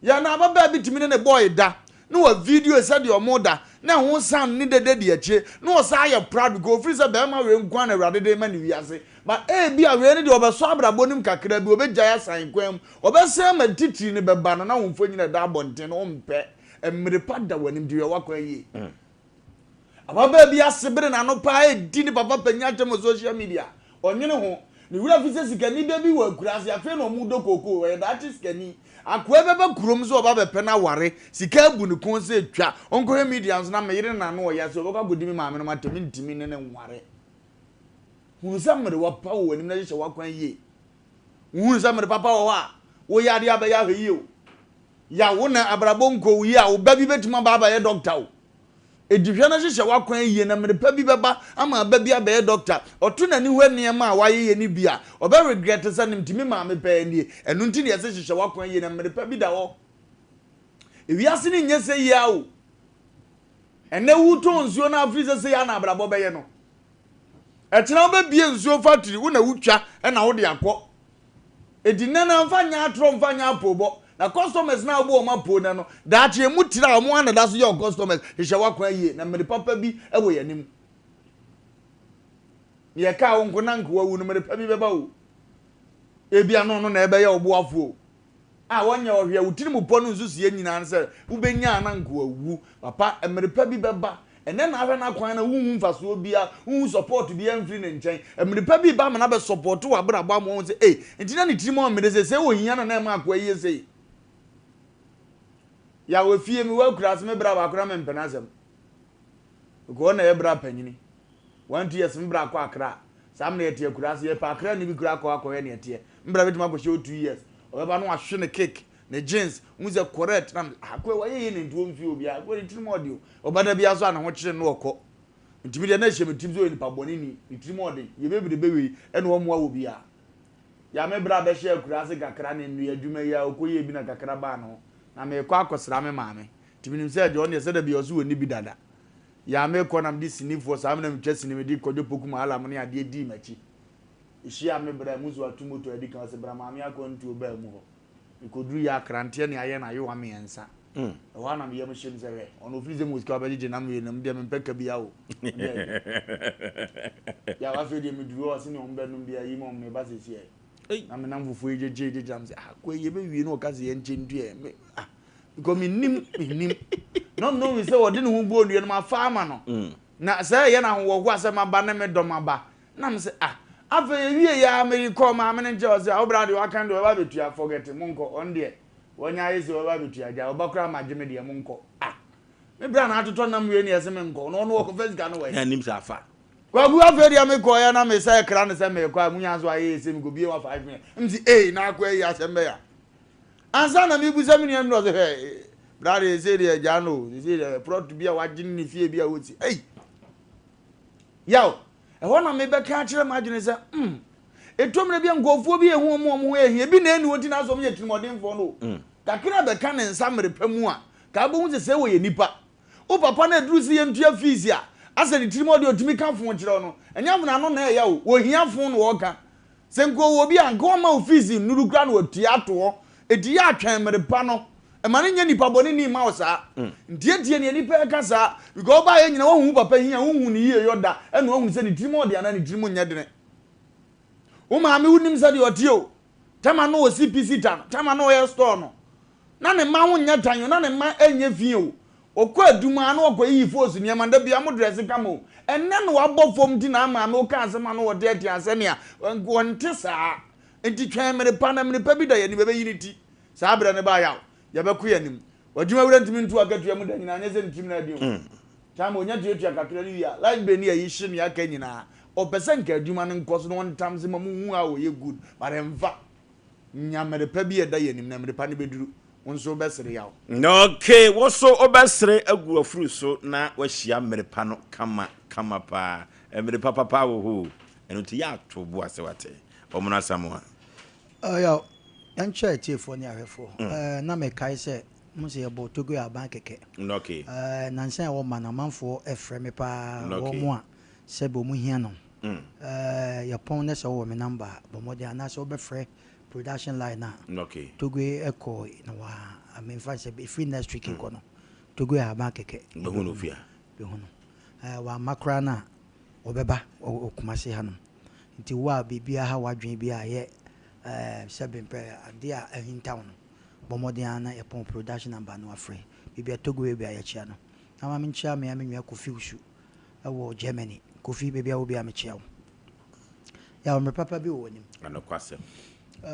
Yɛ na ababaa bi tumi ne ne boy da na wa video sɛdeɛ ɔmo da na ɛho sound ne dede di akyire na ɔsan ayɛ proud because ofiri sɛ bɛɛma wei nkoa na awurade de rema ne wiase but ebia wei no deɛ ɔbɛsɔ abrabɔ no mu kakra bi ɔbɛgyae asan kwan mu ɔbɛsan ama titiri no bɛba no na wo mfonyin a ɛda abɔnten no wompɛ mmere pa da w'anim nti hwɛ w'akwan yie. Ababaa bi ase bere n'ano paa redi ne papa panyin atɛm wɔ social media. Ɔnnwene ho. Ne werɛ afi sɛ sikani bɛ bi wɔ akuraase, afei na wɔredɔ kookoo. Ɔyɛ daakye sikani. Akoa bɛba kurom sɛ ɔba abɛpɛ no aware. Sika abu ne kɔn sɛ twa. Ɔnkɔhwɛ media nso na me yere n'ano ɔya sɛ ɔbɛkɔ akɔdi me maamenom atɛm, mentumi ne no nware. Hunu sɛ mmerewa pa wɔ w'anim na hyehyɛ w'akwan yie. Wohunu sɛ mmere papa wɔ hɔ a, woyɛ adeɛ a bɛyɛ ahwɛ yie o. Yaw, wo na abrabɔ nkɔ wo yie a, wo ba bi bɛtumi aba abɛyɛ dɔkta o. Edi hwɛ na hyehyɛ w'akwan yiye na mmere pa bi bɛba ama aba bi abɛyɛ dɔkta. Ɔto n'ani hwɛ nneɛma a wayeyɛ no bi a, ɔbɛ regret sɛ nti me maame pɛɛ nie. Ɛno nti na yɛse hyehyɛ w'akwan yiye na mmere pa bi da hɔ. Ewiase no nyɛ sɛ yi ara o. Ɛnnɛ wotɔn nsuo na afiri sɛ sei ara na abrabɔ bɛyɛ no. Ɛkyena wobɛbie nsuo factory wo na wotwa na wode akɔ. Enti nnɛ no mfa nyɛ atorɔ mfa nyɛ apoobɔ na customers no a wobɔ wɔn apoo nnɛ no daakye emu tiri a wɔn ara na ɛda so yɛ wo customers. Hyehyɛ w'akwan yie na mmere papa bi wɔ yɛn anim. Nea ɛkaa wo nko na nka wawu no mmere pa bi bɛba o. Ebia na ɔno na ɛbɛyɛ wo boafo o. A wɔnyɛ ɔhwɛ a wo tirim pɔ no nsusuiɛ nyinaa ne sɛ wobɛnya a na nka wawu. Papa, mmere pa bi bɛba. Ɛnnɛ na ahwɛ n'akwan na wonhu mfasoɔ biara, wonhu support biara mfiri ne nkyɛn. Mmere pa bi reba ama no abɛ support w'abrabɔ ama wahu sɛ ei, nti na ne tirim ɔmmene sei, sɛ ohia na na ɛma akoa yi yɛ sei. Yaw efie, mewɔ akuraase, me bra baako na mempɛ n'asɛm. Because ɔna yɛ bra panyini. 1, 2 years me bra kɔ Accra. Saa mmerɛ yɛte akuraase, yɛpɛ Accra ni bi koraa kɔ akɔhwɛ nea ɛteɛ. Me bra bɛtumi akɔhyɛ hɔ 2 years. Ɔbɛba na wahwe ne cake, ne jeans, wohu sɛ correct na akoa wayɛ yie na nti ɔmfie obiara. Akoa ne tirim ɔde o. Ɔba da biara so a ne ho kyere no ɔkɔ. Nti me deɛ na ɛhyɛ me tirim sɛ ɔyɛ nipa bɔne ni, ne tirim ɔden. Yɛ bebrebe wei ɛna ɔmmoa wɔ biara. Ya me bra bɛhyɛ akuraase kakra ne nnua adwuma yi a ɔkɔyɛɛ bi na kakra baa ne ho. Na merekɔ akɔsra me maame. Nti menim sɛ agya ɔno deɛ sɛ da biara ɔse ɔnni bi dada. Ya mekɔ na mede sinifoɔ saa me na metwa sini mede Kwadwo Poku Mahalam ne adeɛ dii m'akyi. Ɛhyiaa me bra mu nso watu moto adi kan ɔse bra maame akwantuo baa mu hɔ. Mekɔduru yɛ akranteɛ ne ayɛ no ayowa mmiɛnsa. Ɛhɔ ara na me yam hye me sɛ hwɛ ɔno ɔfiri sɛ mewɔ sika ɔbɛgyegye nam wei no medeɛ mempɛ ka biara o. Medeɛ yaw afei deɛ meduru hɔ ɔse nea ɔmbɛnom biara yi ma ɔmo meba seesei. Na me namfofoɔ yi gyegye gyegye na me sɛ ah kɔ yi yɛbɛwie na ɔka sɛ yɛnkyɛ ntua ɛ me ah because mennim mennim not knowing sɛ ɔde ne ho bɔɔ nnua no mafa ama no na sɛ ɛyɛ no ahoɔhoa sɛ maba ne me dɔm aba na me sɛ ah afei ewie yɛ a mede kɔɔ maame no nkyɛn ɔsɛ awo bra deɛ waka deɛ ɔbɛba abɛtua forget monkɔ ɔno deɛ wɔnya ayɛ sɛ ɔbɛba abɛtua gya ɔba koraa magye me deɛ monkɔ ah me bra na atotɔ nam wie ne ɛsɛ menkɔ na ɔno ɔkɔfa sika no wɔ
na anim sɛ afa
Kwaku afei deɛ mekɔeɛ na mesɛ kra no sɛ merekɔ a munya nso ayɛ sɛ mekɔbie wa 5 minutes msi ei na akɔ ayi asɛm bɛya ansa na mebusa me nua no ɔsɛ hwɛ bra deɛ sɛ deɛ agya no sɛ deɛ plot bi a wagye ne fie bi a wɔsi ei yaw ɛhɔ na mebɛka akyerɛ m'adwene sɛ mm ɛtɔ mmerɛ bi a nkurɔfoɔ bi ɛhu ɔmo ɔmo ho ɛhia bi na ɛni wɔn ti na asɛ ɔmo yɛ tirimɔdenfoɔ no mm. kakra bɛka ne nsa mmerɛ pa mu a ka abɛhu sɛ sɛ wɔyɛ nipa Wo papa no aduru sɛ yɛntua fees a, asɛ ne tirim ɔde ɔtumi ka fon kyerɛ wo no, ɛnyɛ afei na ano na ɛyɛ o, wɔhia fon na wɔka. Sɛ nka ɔwɔ bi a, nka ɔmma wo fees nnuru koraa na watua ato hɔ. Enti yɛ atwɛn mmere pa no. Mma no nyɛ nipa bɔne ni mma wo saa. Ntiatia nea nipa ɛka saa. Because wobaeɛ nyina woahu wo papa hia, wonhuu ne yieyɔ da, ɛna woahunu sɛ ne tirim ɔden anaa ne tirim nyɛ dene. Wo maame wonim sɛdeɛ ɔteɛ o. Tɛma no ɔsi pisita no, tɛma no ɔyɛ store no. Na ne mma ho nyɛ tan o, na ne mma nyɛ fi o. Ɔkɔ adwuma a na ɔkɔyiyi fos nneɛma, da biara mo drɛse kama o. Ɛnnɛ na wabɔ fam nti na ama no woka asɛm a na ɔteatea sɛnea ɔnte saa. Nti twɛn mmere pa na mmere pa bi da yɛn anim, ɛbɛyi ne ti. Saa berɛ no ba a, yaw, yɛbɛko yɛn anim. W'adwumawura ntumi nto akatua mu da nyinaa, nyɛ sɛ ne tirim na adi o. Time a ɔnya tuatua kakra no wie a, light bill ne ayi hye nea aka nyinaa. Ɔpɛ sɛ nka adwuma no nkɔ so na ɔntam se ma monhu how ɔyɛ good, but ɛmfa. Nya mmere pa bi a ɛda yɛn anim, na mmere pa no bɛduru. Wo nso wobɛsere yaw.
Okay, wo nso wobɛsere agu w'afuru so na woahyia mmere pa no kama kama paa. Mmere pa papa wɔ hɔ o. Ɛno nti yɛ ato bo ase wate. Ɔmono Asamoah.
Yaw, yɛnkyerɛ atiefoɔ ne ahwɛfoɔ. Mm. Na mekae sɛ, mo sɛ yɛbɔ Togo aban kɛkɛ.
Okay.
Nansa a ɛwɔ ma no, amanfoɔ frɛ me paa, wɔn a sɛbe wɔn hia no. Yɛpɔn na sɛ wowɔ me number a, bɔ mmɔden anaasɛ wobɛfrɛ production line no a, Togoe kɔ na wa, memfa no sɛ ɛfiri next week rekɔ no, Togoe ahaban kɛkɛ.
Bɛhu no fie a.
Bɛhu no. Wamma koraa no a, ɔbɛba wɔ Kumasi hanom. Nti wo a biribiara ha w'adwene bi a ɛyɛ sɛbe mpɛ adeɛ a ahinta wo no, bɔ mmɔden ara na yɛpɔn production number no afrɛ. Baabi a Togoe biara yɛkyea no. Na ma menkyea me ara me nua Kofi Wusu. wɔ Germany. Kofi, baabi a wɔ biara mekyia wo. Yaw, mmerɛ papa bi wɔ w'anim.
Anokwasɛm.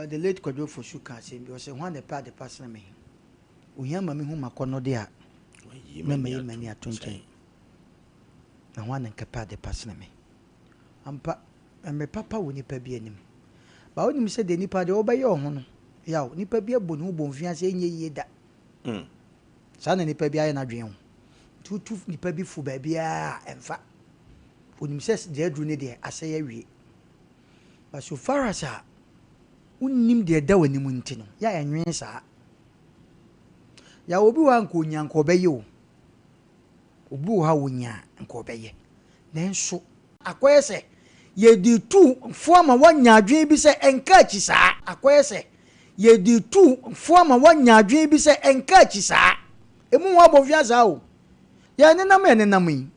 The late Kwadwo Fosu ka asɛm bi, ɔsɛ, Hwan na ɛpɛ adepa sene me? Ohia ma mehu m'akɔnnɔde a, na mayi m'ani ato nkyɛn. Na hwan na nka ɛpɛ adepa sene me? Ampa, mmerɛ papa wɔ nipa bi anim. Ba wonim sɛ deɛ nipa deɛ wobɛyɛ wo ho no, yaw, nipa bi abɔ ne ho bɔnfia sɛ ɛnyɛ yie da. Mm. Saa na nipa bi ayɛ n'adwene ho. Nti wotu nipa bi fo baabiara a, ɛmfa. Onim sɛ deɛ aduru ne deɛ, asɛe awie. But so far as a wonnim deɛ ɛda w'anim nti no, yɛ a ɛnwen saa. Yaw, obi wɔ hɔ a nka onya nka ɔbɛyɛ o. Obi wɔ hɔ a onya a nka ɔbɛyɛ. Nanso akɔyɛ sɛ yɛde tu fo ama woanya adwene bi sɛ ɛnka akyi saa. Akɔyɛ sɛ yɛde tu fo ama woanya adwene bi sɛ ɛnka akyi saa. Emu ho abɔnfia saa o. Yɛn nenam yɛn nenam yi,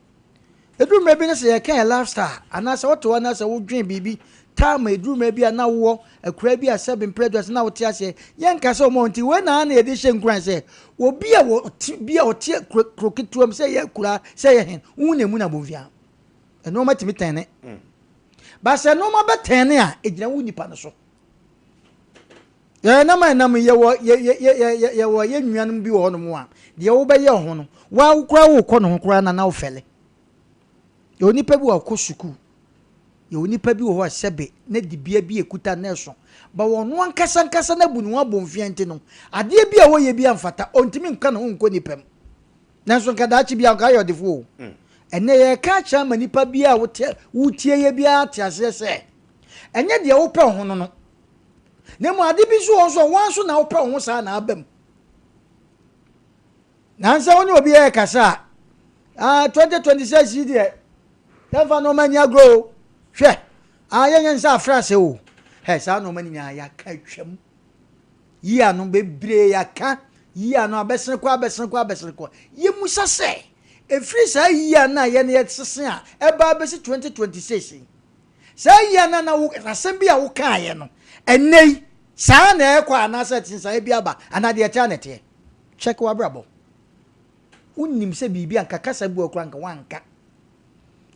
ɛduru mmerɛ bi no sɛ yɛka yɛn lifestyle anaasɛ wote hɔ na sɛ wodwen biribi time a ɛduru mmerɛ bi a na wowɔ akuraa bi a sɛbe mprɛ aduasa na wote aseɛ yɛnka sɛ ɔma nti wei na na yɛde hyɛ nkuran sɛ obi a wɔte bi a ɔte kuro ketewa mu sɛ ɛyɛ akuraa sɛ ɛyɛ hen wohu na emu na abɔnfia nneɛma tumi tɛne mm. ba sɛ nneɛma bɛtɛne a ɛgyina wo nipa no so yɛnam a ɛnam yɛwɔ yɛwɔ yɛ nuanom bi wɔ hɔnom a deɛ wobɛyɛ ho no waa koraa wokɔ ne ho koraa na na wofɛle yɛwɔ nipa bi wɔ ɔkɔ sukuu Yɛwɔ nipa bi wɔ hɔ a sɛbe na dibea bi a ekuta no ɛso, but ɔno ankasa ankasa no abu ne ho abomfia nti no, adeɛ bi a ɔyɛ bi a mfata, ɔntumi nka ne ho nkɔ nipa mu. Nanso nka daakye biara nka ayɛ ɔdefoɔ o. Ɛnnɛ yɛreka akyerɛ ama nipa biara a wote wotie yɛ biara ate aseɛ sɛ, ɛnyɛ deɛ wopɛ wo ho no no. Na mmom ade bi nso wɔ hɔ nso a, wo ara nso na wopɛ wo ho saa na aba mu. Nansa wo ne obi rekasa a, ah, 2026 yi deɛ, yɛmfa nneɛma nni agorɔ o. Hwɛ, ah, yɛnyɛ nsa afra ase o. Hɛ, saa nneɛma no nyinaa yɛaka atwam. Yi ano bebree yɛaka yi ano abɛsene kɔ abɛsene kɔ abɛsene kɔ. Yɛmusa sɛ, ɛfiri saa yi ano a yɛne yɛsese a ɛba abɛsi 2026 yi, saa yi ano na wo asɛm bi a wokaeɛ no, ɛnnɛ yi, saa na ɛrekɔ anaasɛ nsesaeɛ bi aba anaa deɛ ɛteɛ na ɛteɛ? Check w'abrabɔ. Wonim sɛ biribi anka kasa bi wɔ koraa anka woanka.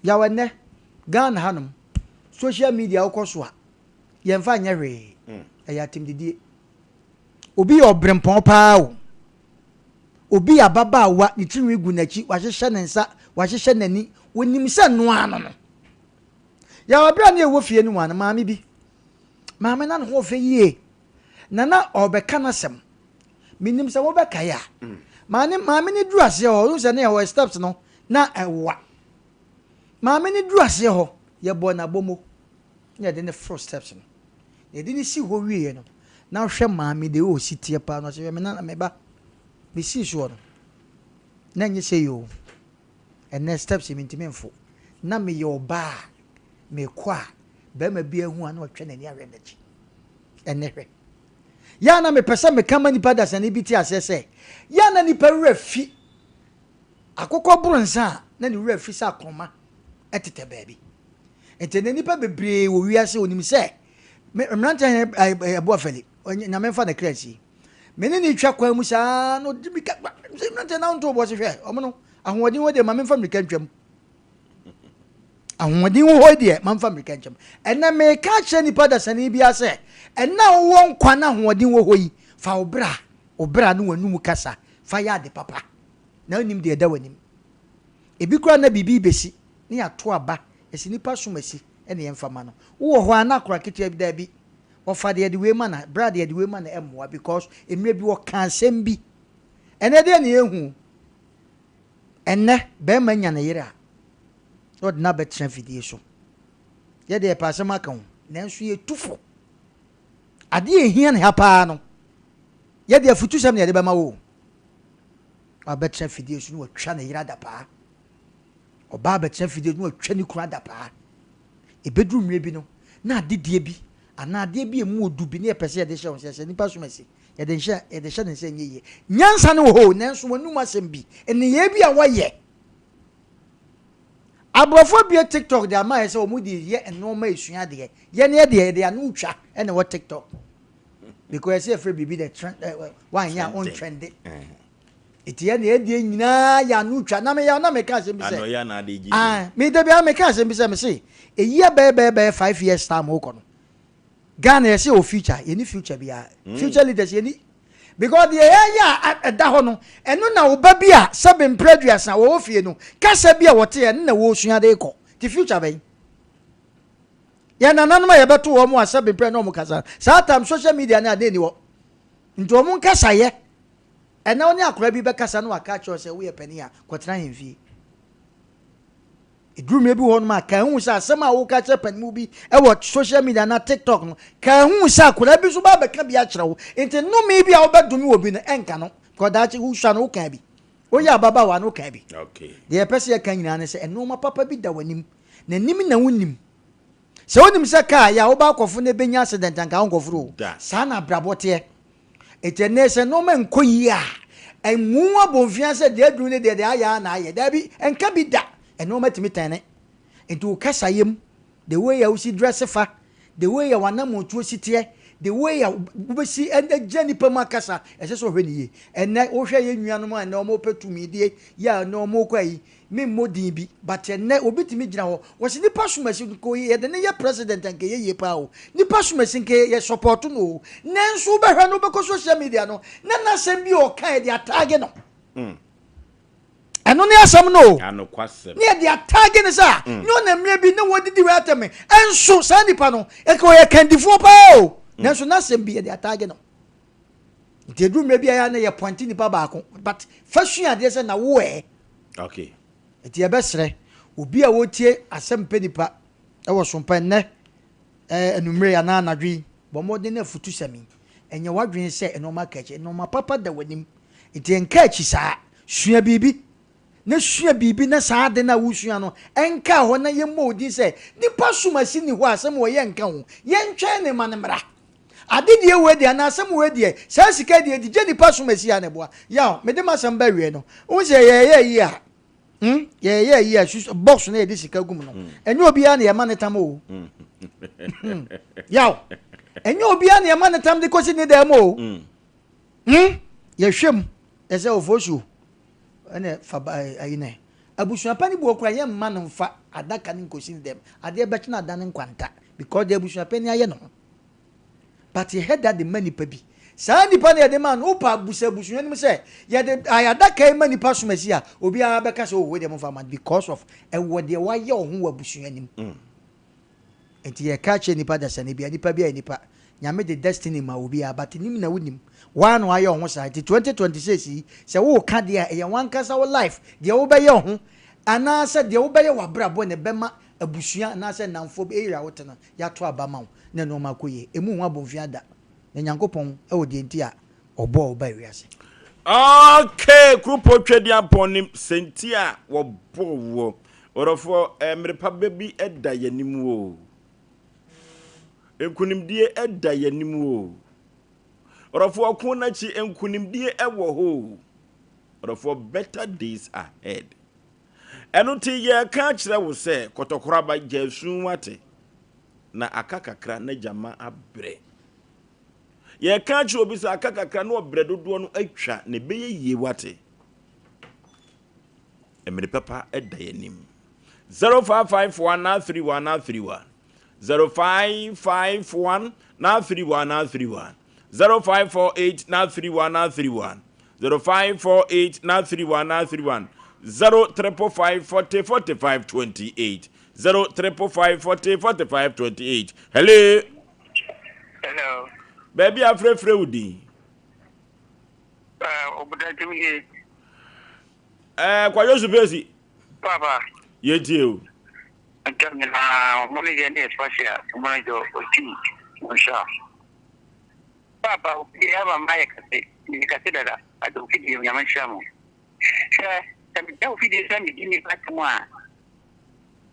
Yaw ɛnnɛ, Ghana hanom, social media wokɔ so a, yɛmfa nyɛ hwee. Ɛyɛ atɛmdidie. Obi yɛ ɔbrempɔn paa o. Obi yɛ ababaawa, ne tirinwi gu n'akyi, wahyehyɛ ne nsa, wahyehyɛ n'ani, onim sɛ noa ano no. Yaw ɛberɛ a na yɛwɔ fie no mu ano, maame bi, maame na ne ho ɔfɛ yie, na na ɔrebɛka n'asɛm. Menim sɛ mobɛkae a. Maame maame no duru aseɛ hɔ, wohu sɛ ne ɛhɔ steps no na ɛwa. Maame no duru aseɛ hɔ, yɛbɔɔ no abomo na yɛde no foro steps no. Na yɛde no si hɔ wieɛ no, na wohwɛ maame deɛ ɔsi teɛ paa no, ɔsɛ hwɛ me nana me ba, mesii soɔ no, na ɛnyɛ sei o. Ɛnɛ steps yi mentumi mfo. Na meyɛ ɔbaa a, mekɔ a, barima bi ahu a na ɔtwɛ n'ani ahwɛ n'akyi. Ɛnɛ hwɛ. Yɛ a na mepɛ sɛ meka ma nnipa dasani bi te aseɛ sɛ, yɛ a na nnipa werɛ fi akokɔ boro nsa a, na ne werɛ fi sɛ akorɔma tetɛ baabi. Nti ɛnɛ nnipa bebree wɔ wiase onim sɛ me mmeranteɛ hene ɛbo afɛli, nyame mfa ne kra nsie. Me ne ne twa kwan mu saa na ɔde mirika mmeranteɛ na wonto bɔ se hwɛ ɔmo no ahoɔden wɔ deɛ ma memfa mirika ntwam. Ahoɔden wɔ hɔ yi deɛ, mamfa mmirika nkyɛm. Ɛnnɛ meka akyerɛ nipa dasani biara sɛ, ɛnnɛ a wowɔ nkwa na ahoɔden wɔ hɔ yi, fa wo bra, wo bra ne w'anum kasa fa yɛ ade papa, na wonim deɛ ɛda w'anim. Ebi koraa na biribi rebɛsi na yɛato aba, yɛsi nipa som asi na yɛmfa ma no. Wowɔ hɔ a na akora ketewa bi, daabi, wɔfa deɛ yɛde wei ma no, bra deɛ yɛde wei ma no ɛmmoa because mmerɛ bi wɔka asɛm bi. Ɛnnɛ deɛ na yɛhu. Ɛnnɛ, barima nya ne yere a, na ɔde no abɛtena afidie so. Yɛ deɛ yɛpɛ asɛm aka ho, nanso yɛtu fo. Adeɛ a ɛhia ne ha paa no, yɛ deɛ afutusɛm na yɛde bɛma wo. Wabɛtena afidie so na watwa ne yere adapaa. Ɔbaa bɛtena afidie so na watwa ne kunu adapaa. Ɛbɛduru mmerɛ bi no, na adedie bi anaa adeɛ bi a ɛmu ɔdu bi na yɛpɛ sɛ yɛde hyɛ wo nsa, sɛ nipa som asi. Yɛde nhyɛ yɛde hyɛ ne nsa nyɛ yie. Nyansa no wɔ hɔ o, nanso w'anum asɛm bi, nneyɛɛ bi a wɔyɛ. Aborɔfo abue TikTok de ama yɛ sɛ wɔn de yɛ nneɛma esua adeɛ. Yɛn yɛ deɛ yɛde ano twa ɛna ɛwɔ TikTok. Because yɛsɛ yɛfrɛ biribi dɛ trend ɛ wanyɛ a ɔntrɛnde. Eti yɛn deɛ yɛdeɛ nyinaa yɛ ano twa. Na meyɛ na meka asɛm bi sɛ.
Ano yɛ na ade gye.
Ah, me da bi a meka asɛm bi sɛ me se eyi ɛbɛyɛ bɛyɛ bɛyɛ 5 years time wokɔ no. Ghana yɛsɛ yɛwɔ future, yɛni future biara. Future leaders yɛni. Because deɛ yɛyɛ a ɛda hɔ no, ɛno na wo ba bi a sɛbe mprɛ 30 wɔwɔ fie no, kasa bi a wɔte ɛno na wɔresua de kɔ. Ti future bɛn? Yɛn nananom a yɛbɛto wɔn a sɛbe mprɛ na wɔn kasa. Saa time social media ne ade ni hɔ. Nti wɔn nkasayɛ. Ɛnɛ wo ne akwadaa bi bɛkasa na waka akyerɛ sɛ woyɛ panin a kɔtena ahemfie. Ɛduru mmerɛ bi wɔ hɔnom a, ka hu sɛ asɛm a woka kyerɛ panimu bi wɔ social media anaa TikTok no, ka hu sɛ akwadaa bi nso ba abɛka bi akyerɛ wo. Nti nnome bi a wobɛdome wɔ bi no, ɛnka no. Because daakye wosua no, woka bi. Woyɛ ababaawa no, woka bi. Deɛ yɛpɛ sɛ yɛka nyinaa ne sɛ, nnoɔma papa bi da w'anim. N'anim na wonim. Sɛ wonim sɛ kaa yɛ a woba akɔfo na ɛbɛnya accident anka wonkɔforo o. Saa na abrabɔ teɛ. Enti ɛnnɛ sɛ nnoɔma nkɔ yie a, mmu wo abomfiaa sɛ deɛ aduru ne deɛ deɛ ayɛ ara na ayɛ. Daabi, ɛnka bi da. Nnoɔma tumi tɛne. Enti wo kasayɛ mu, the way a wosi dress fa, the way a w'anammɔntuo si teɛ, the way a wobɛsi agyina nnipa mu akasa, ɛsɛ sɛ wohwɛ no yie. Ɛnnɛ wohwɛ yɛn nuanom a ɛnnɛ wɔpɛ tumidie yi a ɛnnɛ wɔkɔ ayi, memmɔ din bi, but ɛnnɛ obi tumi gyina hɔ, wɔsi nipa somasi nka yɛde no yɛ president a nka ɛyɛ yie paa o, nipa somasi nka yɛ support no o, nanso wobɛhwɛ no wobɛkɔ social media no na n'asɛm bi a ɔka yɛde ataage no. Ɛno ne asɛm no o. Ne yɛde ataage no sɛ a ne ɔna mmerɛ bi ne wɔdidi wei atɛm ɛnso saa nipa no nka ɔyɛ kandifoɔ paa o, nanso n'asɛm bi yɛde ataage no. Nti ɛduru mmerɛ bi a yɛ a na yɛ pɔnte nipa baako, but fa sua adeɛ sɛ na wo ɛ.
Okay.
Nti yɛbɛsrɛ obi a wɔtie asɛm pɛ nipa ɛwɔ sompa nnɛ anumere anaa anadwo yi. Bɔ mmɔden na afutusɛm yi, ɛnyɛ w'adwene sɛ nnoɔma aka akyi. Nnoɔma papa da w'anim. Nti nka akyi saa. Sua biribi. Na sua biribi na saa ade no a woresua no nka hɔ na yɛmmɔ wo din sɛ nipa som asi nni hɔ a asɛm wɔ yɛ nka ho. Yɛntwɛn ne ma no mmra. Ade deɛ wei deɛ anaa asɛm wei deɛ saa sika deɛ di gye nipa som asi a na ɛboa. Yaw, mede m'asɛm ba awiei no, wohu sɛ yɛyɛ ayi a, hmm, yɛyɛ ayi a, susu, box no yɛde sika gu mu no, ɛnyɛ obiara na yɛma ne tam o. Yaw, ɛnyɛ obiara na yɛma ne tam de kɔsi ne dan mu o. Hmm, yɛhwɛ mu, ɛsɛ ofosuo ɛna fa ba ayi nɛ. Abusua pa ne buo koraa yɛmma no mfa adaka no nkɔsi ne dɛm. Adeɛ bɛkye no adane nkwanta because deɛ abusua panin ayɛ ne ho. But yɛhɛ da de ma nipa bi. Saa nipa no yɛde ma no, wopɛ abusa abusua no mu sɛ yɛde ayɛ adaka yi ma nipa som asi a, obiara bɛka sɛ oh wei deɛ momfa ma no because of ɛwɔ deɛ wayɛ wo ho wɔ abusua no mu. Nti yɛka kyerɛ nipa dasani bia, nipa bi ayɛ nipa. Nyame de destiny ma obiara but nim na wonim. Woa na wayɛ wo ho saa. Nti 2026 yi sɛ woka deɛ a ɛyɛ wankasa wo life, deɛ wobɛyɛ wo ho anaasɛ deɛ wobɛyɛ w'abrabɔ na ɛbɛma abusua anaasɛ nnamfoɔ bi area a wote no yɛato aba ma wo na nnoɔma akɔ yie. Ɛmu ho abomfia da. Na Nyankopɔn wɔ deɛ nti a ɔbɔɔ wo baa wiase.
Okay, Kuropɔn Tweaduampɔn nim sɛnti a wɔbɔɔ woɔ. Ɔdɔfoɔ, mmere pa bɛ bi da yɛn anim o. Nkunimdie da yɛn anim o. Ɔdɔfoɔ, ɔko no akyi nkunimdie wɔ hɔ o. Ɔdɔfoɔ, better days ahead. Ɛno nti yɛreka akyerɛ wo sɛ kɔtɔkoraba gya su wate, na aka kakra na gyama abrɛ. Yɛreka akyerɛ obi sɛ aka kakra na ɔbrɛ dodoɔ no atwa na ɛbɛyɛ yie wate. Mmere papa da yɛn anim. 0551 931 931 0551 931 931 0548 931 931 0548 931 931 0555 40 45 28 0555 40 45 28 Hello.
Hello.
Baabi a frɛfrɛ wo din.
Obudatumi ye.
Kwadwo Supesi.
Papa.
Yɛntie o.
Ntam nyinaa ɔmo ne yɛ ne yɛ special ɔmo ne jɔ oti nhyira. Paapa obi ama mayɛ kɛse, meyɛ kɛse dada, but ofi deɛ Onyame nhyira mo. Hwɛ, sɛ megyina ofi deɛ sɛ medi nnipa asɛm a,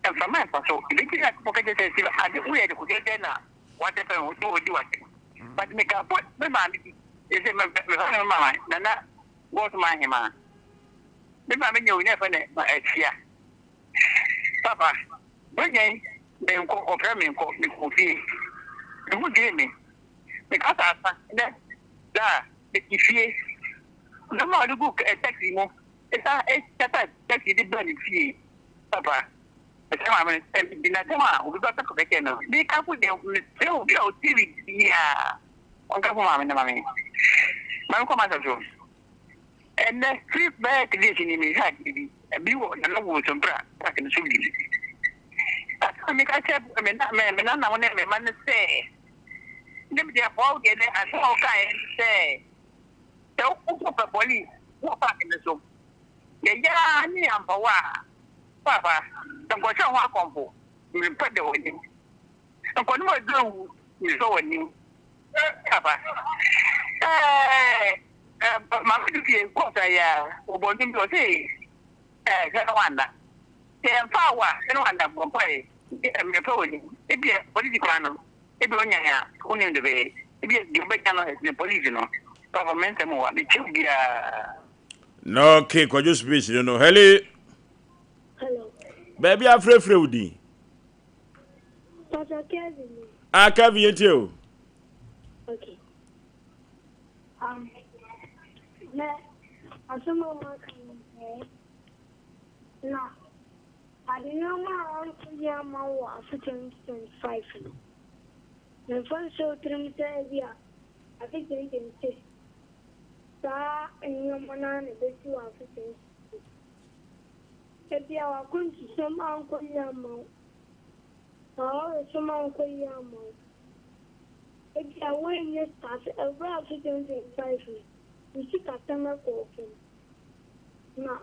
mframa mfa so. Ebi nti na Nyankopɔn ka kyerɛ sɛ, sɛ ade woyɛ de kodeɛ dɛn na wate fɛn wo sɛ odi w'asɛm. But meka bɔ me maame bi, ɛsɛ mefa no me maame, Nana Gosma Ahemaa. Me maame nyɛ oyi na ɛfɛ ne Afia. Papa, Buronya yi, menkɔ, ɔfrɛ me nkɔ, mekɔ fie. Me ho dwiri me. Me kasa asa nnɛ da a mete fie. Nneɛma a ɔde gu taxi mu, ɛsan ɛkata taxi de ba ne fie. Papa, mesrɛ maame no sɛ medi n'asɛm a obi bɛka kɔbɛkyɛ no. Mekamfo deɛ mesrɛ obi a ɔtie me biara ɔnkamfo maame no ma me. Ma menkɔ m'asɛm so. Ɛnnɛ, firi bɛyɛ days ni mehwɛ adeɛ bi, ɛbi wɔ Nana Wuosompra park no so bi. Asɛm a meka kyerɛ me na me me nana ne me mma ne sɛ, ne me deɛ boa wo deɛ ne asɛm a wokaeɛ ne sɛ, sɛ wokɔ pɛ police wɔ park no so, yɛyɛ ara ne yɛamfa wo a, paapa, nkɔhyɛ ho akɔmfo, mempɛ da w'anim. Nkɔnom aduro wu, mesɔ w'anim. Papa, ɛɛ. Maame du fie kɔɔ sa yɛ a ɔbɔ nnwom bi ɔse ɛɛ hwɛ na wanda sɛ yɛmfa wo a hwɛ na wanda bɔ mpaeɛ mmerɛ pɛ wɔ nim ebia polisi kwan no ebia ɔnyan a wonim de bɛyɛ ebia deɛ wobɛnya no ɛsene polisi no papa me nsɛm wa mekyɛw biara.
Na okay kwadwo space no no hello.
Hello.
Baabi afrɛfrɛ wo din.
Pastor Kevin.
Ah Kevin yɛtie o.
Okay. Na asɛm a wɔaka no sɛɛ, Na ade nneɛma a ankɔ yie amma wo wɔ afe 2025 no, mfa nhyɛ wo tirim sɛ ebia afe 2026 saa nneɛma no ara na ebesi wɔ afe 2026. Ebia w'akwantusɛm ankɔ yie amma wo, w'awaresɛm ankɔ yie amma wo. Ebia woannya sika ase ɛberɛ a afe 2025 no wo sikasɛm kɔɔ fam. Na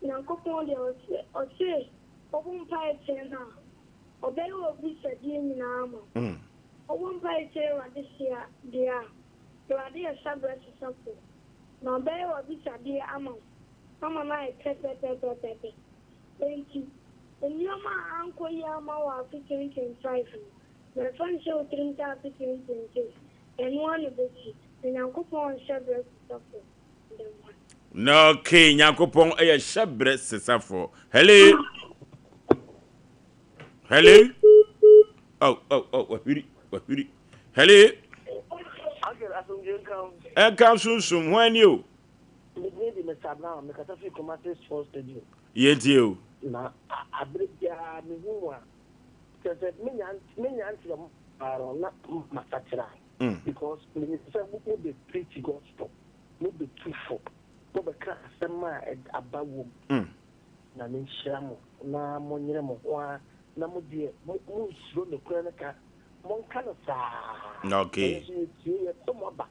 Nyankopɔn deɛ ɔse ɔse wobɔ mpaeɛ kyerɛ no a, ɔbɛyɛ w'abisadeɛ nyinaa ama wo. Wobɔ mpaeɛ kyerɛ Awurade hyia deɛ a, Awurade yɛ hyɛberɛ sesafoɔ, na ɔbɛyɛ w'abisadeɛ ama wo ama no ayɛ pɛpɛpɛpɛpɛ. Enti, nneɛma a ankɔ yie amma wo afe 2025 no, mfa nhyɛ wo tirim sɛ afe 2026, ɛno ara na ɛbɛsi, na Nyankopɔn nhyɛ berɛ sesafoɔ. Meda mo ase.
Na okay, Nyankopɔn yɛ hyɛbrɛ sesafoɔ. Hello. Hello. Oh, oh, oh, wahwiri, wahwiri. Hello.
Uncle, asomdwe nka wo.
Ɛnka sunsum, ho ani o.
Me din de Mr. Brown, mekasa firi Kumasi Sports Stadium.
Yɛntie o.
Na abere biara mehu mu a, kyerɛ sɛ menya menya nkyerɛ mo paa no na masakyera. Because menim sɛ mo bɛ preach gospel, mo bɛ tu fo, mo bɛka asɛm a aba wom. Nyame nhyira mo na monyere mo ho ara na mo deɛ mo monsuro nokorɛ no ka, monka no saa na
Okay.
yɛn nso yɛtie, yɛto mo aba.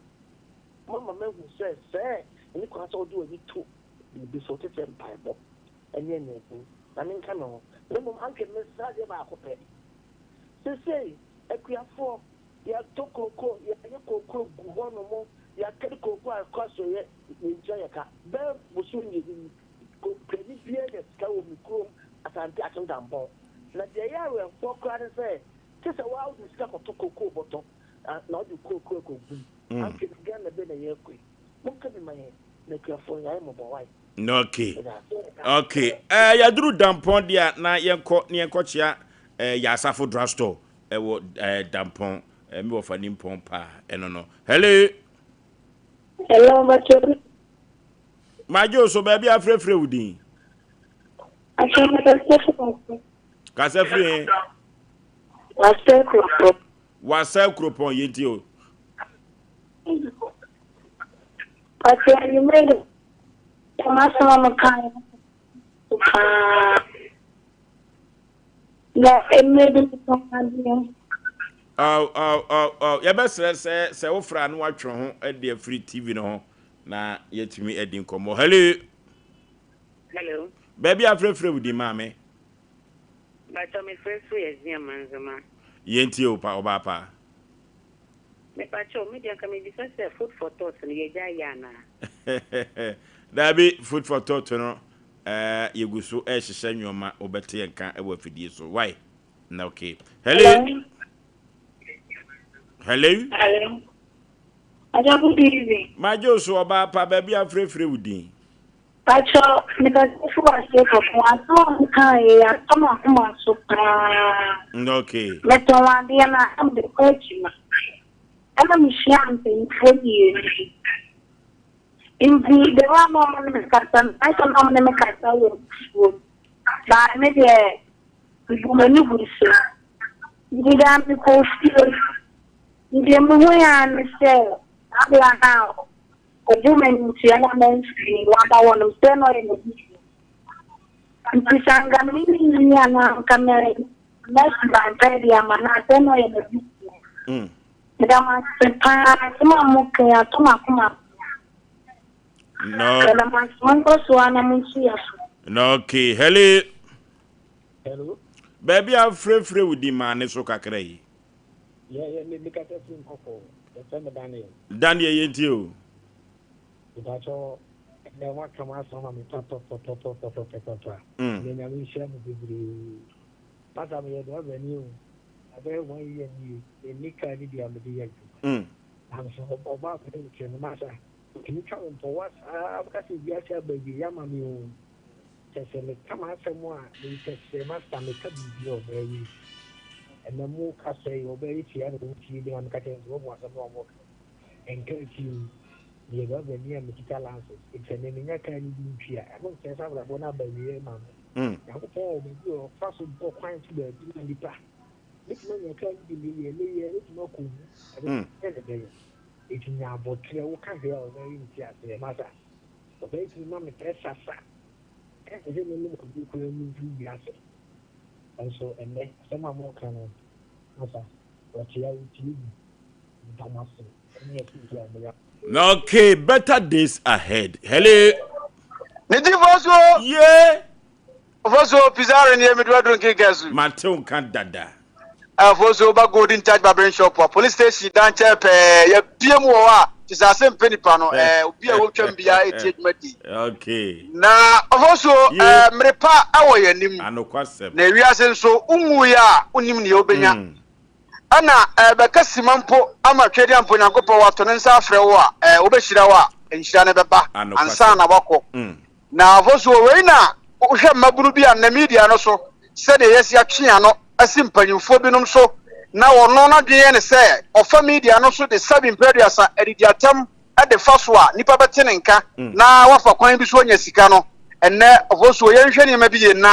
Moama mahu sɛ sɛɛ ɛni kwan sɛ wode w'ani to biribi so te sɛ mpaebɔ ne anyanhu. Nyame nka me ho. Na mmom anka mesrɛ adeɛ baako pɛ. Seesei akuafoɔ yɛtɔ kooko, yɛayɛ kooko agu hɔ nom, yɛakari kooko a ɛkɔ asoɛeɛ, yɛntua yɛ ka. Bɛyɛ bosome mmienu ni, Kuani biara nya sika wɔ me kurom Asante Akyem Dampɔn. Na deɛ ɛyɛ awerɛhoɔ koraa ne sɛ, gye sɛ wo ara wode wo sika kɔtɔ kokoo bɔtɔ na wode kookoo akɔgu mu. Afei no Ghana bɛn na yɛrekɔ yi? Monka bi ma yɛn na akuafoɔ no yɛayɛ mmɔbɔ wai.
Okay.
Meda ase.
Okay. Eh, yɛaduru Dampɔn deɛ a na yɛnkɔ na yɛnkɔkyea eh, yɛn asafo drugstore ɛwɔ eh, Dampɔn. Eh, me wɔfa nimpɔn paa ɛno no. Hello.
Hello, Bacho.
Magye wo so, baabi a frɛfrɛ wo din. Kasa firi he?
Wasɛ kuropɔn.
Wasɛ kuropɔn, yɛntie o.
Pàtó anwummerɛ de, ɛma asɛm a mokaeɛ no paa. Na mmerɛ bi metɔn adeɛ.
Aw, aw, aw, aw. Yɛbɛsrɛ sɛ sɛ wofrɛ a na woatwe ho de afiri TV no ho na yɛatumi adi nkɔmmɔ. Hello.
Hello.
Baabi a frɛfrɛ wo din maame.
Bàtɔ mi frɛ firi Ɛzia Manzoma.
Yɛntie wo pa ɔbaa paa.
Mepakyɛw, me deɛ nka mebisa sɛ food for thought no yɛgyae yɛ anaa?
Daabi, food for thought no eh, yɛgu so rehyehyɛ nneɛma, wobɛte yɛn nka wɔ afidie so. Why? Na okay. Hello. Hello.
Hello. Aja good evening.
Magye wo so ɔbaa pa baabi a frɛfrɛ wo din.
Pacho, mekasa fi wase kɔkɔ asɛm a mokaa yɛ atɔ m'akoma so paa.
Okay.
Metɔn adeɛ no a mede kɔ adwuma. Ɛna mehyia mpanyinfoɔ mmienu bi. Nti the way a na wɔn ne me kasa no, ayɛ sɛ na wɔn ne me kasa wɔ abufuo mu. But me deɛ, mebu m'ani gu so. Nti daa mekɔɔ fie. Deɛ mehui ara ne sɛ saa bea no a ɔbu me animtia na mamfiri no, waba hɔ no, sɛ na ɔyɛ m'abusua. Nti sɛ anka me ne no nni a na anka mɛsi mampae de ama no a, sɛ na ɔyɛ m'abusua. Meda mo ase paa, asɛm a moka yi atɔ m'akoma so.
No.
Meda mo ase, monkɔ so ara na montu yɛn fo.
No, okay. Hello.
Hello.
Baabi a frɛfrɛ wo din maa ne so kakra yi.
Yɛ yɛ me me kasa firi nkɔkɔ yɛfrɛ me Daniel.
Daniel yɛn tie o.
Mepakyɛw ɛnɛ waka m'asɛm ama me papapapapapapapa ɛnɛ nyame nhyira mo bebree pasa meyɛ driver ni o abɛyɛ one year nie menni car ni bi a mede yɛ adwuma nanso ɔba abɛyɛ nkyerɛ no masa ɔtumi twa me mpɔwa saa bɛka sɛ wiase aba awie ama me o. Kyerɛ sɛ meka m'asɛm a merekɛseɛ master meka biribi a ɔbaa yi nti ɛnɛ mo kasa yi ɔbaa yi tia na ɔntie bi na meka kyerɛ no sɛ wahu asɛm no a wɔka ɛnka akyi yi meyɛ driver ni a mekita license nti ɛnɛ menya kaa no bi ntwi a ɛno nkyerɛ sɛ abrabɔ no aba awieɛ ma me Nyankopɔn wɔ baabi a ɔfa so bɔ kwan to baabi ma nipa mɛtumi anya kaa no bi nnɛ yi ɛnɛ yi mɛtumi akɔ wu ɛno sɛ ne bɛyɛ nti nya aboterɛ woka hwee a ɔbaa yi nte aseɛ masa Ɔbaa tumi ma me pressure sa. Ɛnsɛ sɛ menom aduro koraa mu mfiri wiase. Nanso ɛnnɛ, asɛm a moreka no, masa, wɔte a wɔtie bi. Meda mo ase ne afotu a moyɛ.
Okay, better days ahead. Hello.
Ne ti fɔ so.
Yeah.
Fɔ so pizarro ni emi duro duro nkenkan su.
Matew nka dada.
Afo so woba Golden Touch Barbering Shop a, police station dan nkyɛn pɛɛ, yɛabue mu wɔ hɔ a, te sɛ ase mpɛ nipa no, eh, obi a wɔtwam biara ɛtie dwumadi.
Okay.
Na ɔfo so eh, mmere pa wɔ yɛn anim.
Anokwasɛm.
Na ewiase nso, wonwuiɛ a, wonnim nea wobɛnya.
Mm.
Ɛna eh, bɛka sima mpo ama Twedeɛ mpo Nyankopɔn wato ne nsa afrɛ wo a, eh, wobɛhyira wo a, nhyira no bɛba ansa na wakɔ.
Mm.
Na afɔsuo wei na wohwɛ mmabunu bi a nnɛ media no so sɛdeɛ yɛasi atwe ano asi mpanyinfoɔ binom so na ɔno n'adwene yɛ ne sɛ ɔfa media no so de sɛbi mprɛ aduasa adidi atɛm de fa so a nnipa bɛte ne nka na wafa kwan bi so anya sika no ɛnnɛ ɔfɔsuo yɛnhwɛ nneɛma bi yie na.